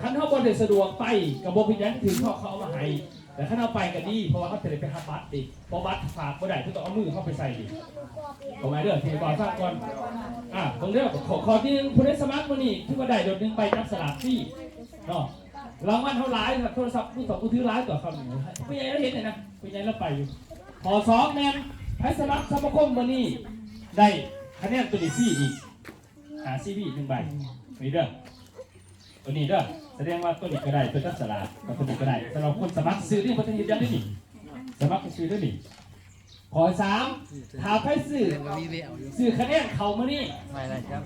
ຄັນເຮົາບໍ່ໄດ້ສະດວກໄປກໍບໍ່ເປັນຫຍັງ ຖືກເຂົາ ເຂົາເອົາມາໃຫ້ ແຕ່ຄັນເຮົາໄປກໍດີ ເພາະວ່າເຮົາຈະໄດ້ໄປຮັບບັດເດ້ ເພາະບັດຝາກບໍ່ໄດ້ ຄືຕ້ອງເອົາມືເຮົາໄປໃສ່ເດ້. ເຂົ້າໃຈເດີ ທີ່ບອກຟັງກ່ອນ ອ່າ ເບິ່ງເດີ ຂໍ້ ຂໍ້ທີໜຶ່ງ ຜູ້ໃດສະໝັກມື້ນີ້ ຖືວ່າໄດ້ໂດດໜຶ່ງໃບຈັບສະຫຼາກຟຣີເນາະ. ລາງວັນເຮົາຫຼາຍ ໂທລະສັບມືສອງມືຖືຫຼາຍກວ່າເຂົານີ້ ຜູ້ໃຫຍ່ລາວເຫັນນີ້ນະ ຜູ້ໃຫຍ່ລາວໄປຢູ່. ຂໍ້ສອງແມ່ນ ໃຜສະໝັກສະມາຄົມມື້ນີ້ ໄດ້ຄະແນນໂຕນີ້ຟຣີອີກ ຫາຊີວີໜຶ່ງໃບ ນີ້ເດີ ໂຕນີ້ເດີ ສະແດງວ່າໂຕນີ້ກໍໄດ້ ໂຕຈັບສະຫຼາກ ໂຕນີ້ກໍໄດ້ ສຳລັບຄົນສະໝັກຊື່ນີ້ ບໍ່ໄດ້ເຮັດຫຍັງເດ້ນີ້ ສະໝັກຊື່ເດີນີ້. ຂໍ້ສາມ ຖ້າໃຜຊື້ ຊື້ຄະແນນເຂົ້າມື້ນີ້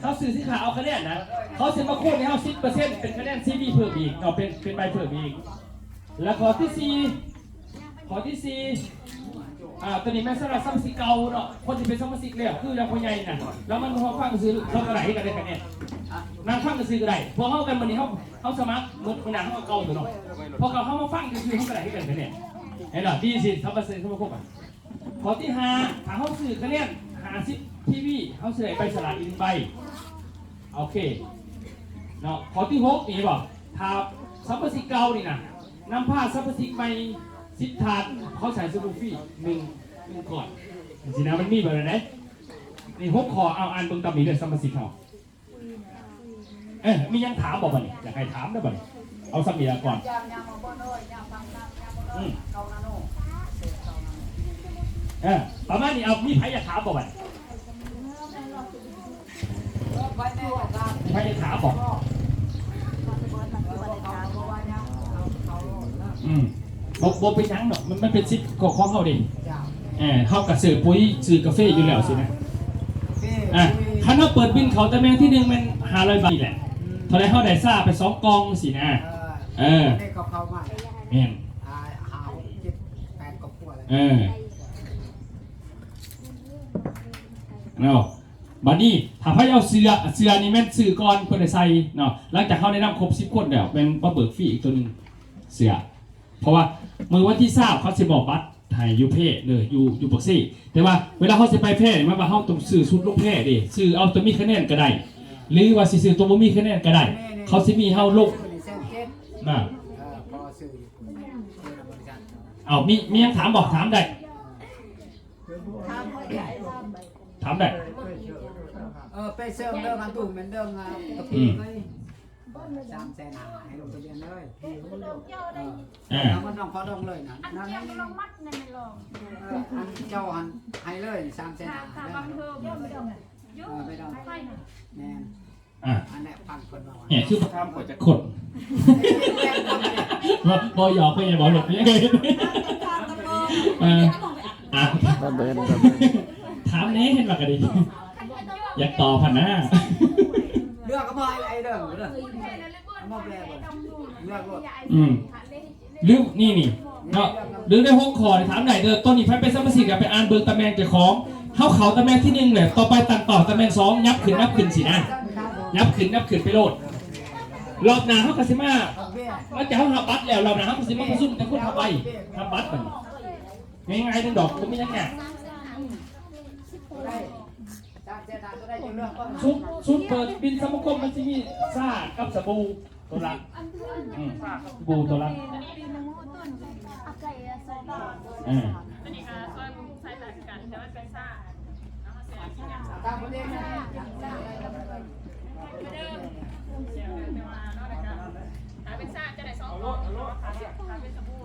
ເຮົາຊື້ສິນຄ້າເອົາຄະແນນນະ ເຂົາຊິມາຄູນໃຫ້ເຮົາສິບເປີເຊັນ ເປັນຄະແນນຊີວີເພີ່ມອີກເນາະ ເປັນ ເປັນໃບເພີ່ມອີກ. ແລ້ວຂໍ້ທີສີ່ ຂໍ້ທີສີ່ ອ່າ ໂຕນີ້ແມ່ນສຳລັບສະມາຊິກເກົ່າເນາະ ຄົນທີ່ເປັນສະມາຊິກແລ້ວ ຄືຢ່າງພໍ່ໃຫຍ່ນະ ລາວມາຟັງຊື່ ລາວກໍໄດ້ຄືກັນ ໄດ້ຄະແນນ ນັ່ງຟັງຊື່ກໍໄດ້. ພວກເຮົາກັນມື້ນີ້ ເຮົາ ເຮົາສະໝັກ ມື້ ມື້ໜ້າເຮົາກໍເກົ່າຕົວເນາະ ພວກເຮົາ ເຮົາມາຟັງຊື່ ເຮົາກໍໄດ້ຄືກັນຄະແນນ ເຫັນບໍ່? ດີຊິ ສຳມາຊິກສະມາຄົມ ຂໍ້ທີຫ້າ ຖ້າເຮົາຊື້ຄະແນນຫ້າສິບທີວີ ເຮົາຊິໄດ້ໃບສະຫຼາກອີກໜຶ່ງໃບ ໂອເຄເນາະ. ຂໍ້ທີຫົກນີ້ເຫັນບໍ່ ຖ້າສະມາຊິກເກົ່ານີ້ນະ ນຳພາສະມາຊິກໃໝ່ສິບທ່ານ ເຂົາໃສ່ສະບູຟຣີໜຶ່ງ ໜຶ່ງກ້ອນ ຈັ່ງຊີ້ນະ ມັນມີແບບນັ້ນເດ້. ນີ້ຫົກຂໍ້ ເອົາ ອ່ານເບິ່ງຕາມນີ້ເດີ ສະມາຊິກເຮົາ ເອີ ມີຫຍັງຖາມບໍ່ບັດນີ້? ຢາກໃຫ້ຖາມເດີບັດນີ້ ເອົາສ່ຳນີ້ລະກ່ອນ. ອືມ ເອີ ປະມານນີ້ ເອົາ ມີໃຜຢາກຖາມບໍ່ບັດນີ້? ໃຜຢາກຖາມບໍ່? ອືມ ບໍ່ ບໍ່ເປັນຫຍັງດອກ ມັນ ມັນເປັນສິດຂອງ ຂອງເຮົາເດ້. ເອີ ເຮົາກໍຊື້ປຸ໋ຍ ຊື້ກາເຟຢູ່ແລ້ວຊີ້ນະ. ອ່າ ຄັນເຮົາເປີດບິນເຂົ້າຕຳແໜ່ງທີໜຶ່ງແມ່ນຫ້າຮ້ອຍບາດແຫຼະ. ເທົ່າໃດເຮົາໄດ້ຊາໄປສອງກ່ອງຊີ້ນະ. ເອີ ເອີ ແມ່ນ ຫ້າ ຫົກ ເຈັດ ແປດຄອບຄົວແລ້ວ. ເອີ ເນາະ. ບັດນີ້ຖ້າໃຜເອົາເສື້ອ ເສື້ອນີ້ແມ່ນຊື້ກ່ອນເພິ່ນໄດ້ໃສ່ເນາະ ຫຼັງຈາກເຮົາແນະນຳຄົບສິບຄົນແລ້ວ ແມ່ນມາເບີກຟຣີອີກຕົວໜຶ່ງ ເສື້ອ ເພາະວ່າມື້ວັນທີຊາວເຂົາຊິມອບບັດໃຫ້ຢູ່ແພເດີ ຢູ່ ຢູ່ປາກເຊ ແຕ່ວ່າເວລາເຮົາຊິໄປແພນີ້ ໝາຍວ່າເຮົາຕ້ອງຊື້ຊຸດລົງແພເດ້ ຊື້ເອົາຕົວມີຄະແນນກໍໄດ້ ຫຼືວ່າຊິຊື້ຕົວບໍ່ມີຄະແນນກໍໄດ້ ເຂົາຊິມີເຮົາລົງ ນະ ເອີ ພໍຊື້ຢູ່ ເອີ ນຳບໍລິສັດ ເອົາ ມີ ມີຫຍັງຖາມບໍ່? ຖາມໄດ້ ຖາມໄດ້ ເອີ ໄປເຊີງເດີ ມັນຖືກແມ່ນເດີ ອືມ ສາມແສນຫ້າ ໃຫ້ລົງທະບຽນເລີຍ ເອີ ເອົາມັນຕ້ອງຂໍລົງເລີຍນະ ອັນ ນັ້ນ ເຈົ້າລົງມັດນັ້ນແມ່ນລອງ ເອີ ອັນເຈົ້າຫັ້ນໃຫ້ເລີຍ ສາມແສນຫ້າ ເດີ ເອີ ໄປດອງ ແມ່ນ ອ່າ ອັນແຫຼະຟັງເພິ່ນເວົ້າ ແຫ່ຊື້ປະຄຳຂ້ອຍຈັກຄົນ ບໍ່ ບໍ່ຫຍອກ ບໍ່ຫຍັງ ບໍ່ຫຼົບ ບໍ່ຫຍັງ ເອີ ອ່າ ລະເບີດ ລະເບີດ ຖາມແດ່ ເຫັນວ່າກະດີ ຢາກຕອບຫັ້ນນາ ເລືອກກໍບໍ່ໃຫ້ໄອ້ເດີ ເລືອກ ເລືອກໂລດ ອືມ ຫຼື ນີ້ ນີ້ເນາະ ຫຼືໃນຫົວຂໍ້ນີ້ຖາມໄດ້ເດີ ຕອນນີ້ໃຜເປັນສະມາຊິກກໍໄປອ່ານເບິ່ງຕຳແໜ່ງເຈົ້າຂອງ ເຮົາເຂົ້າຕຳແໜ່ງທີໜຶ່ງແລ້ວ ຕໍ່ໄປຕັ້ງເປົ້າຕຳແໜ່ງສອງ ຫຍັບຂຶ້ນ ຫຍັບຂຶ້ນຊີ້ນະ ຫຍັບຂຶ້ນ ຫຍັບຂຶ້ນໄປໂລດ ລອບໜ້າເຮົາກໍຊິມາ ຫຼັງຈາກເຮົາຮັບບັດແລ້ວ ລອບໜ້າເຮົາກໍຊິມາປະຊຸມແຕ່ຄົນຮັບໃບ ຮັບບັດ ງ່າຍໆ ໜຶ່ງດອກ ບໍ່ມີຫຍັງຍາກ ຊຸດ ຊຸດເປີດບິນສະມາຄົມ ມັນຊິມີຊາກັບສະບູ ຕົວຫຼັກ ອືມ ສະບູຕົວຫຼັກ ເອີ ອັນນີ້ກໍສ່ວນສາຍຕາຄືກັນ ແຕ່ວ່າເປັນຊາ ເນາະ ເຮົາຊິກິນຫຍັງຊາ ຕາມປະເດັນ ເດີມ ແຕ່ວ່າເນາະ ແລ້ວກໍຖ້າເປັນຊາຈະໄດ້ສອງ ເອົາໂລດ ເອົາໂລດ ເນາະ ຖ້າເປັນສະບູ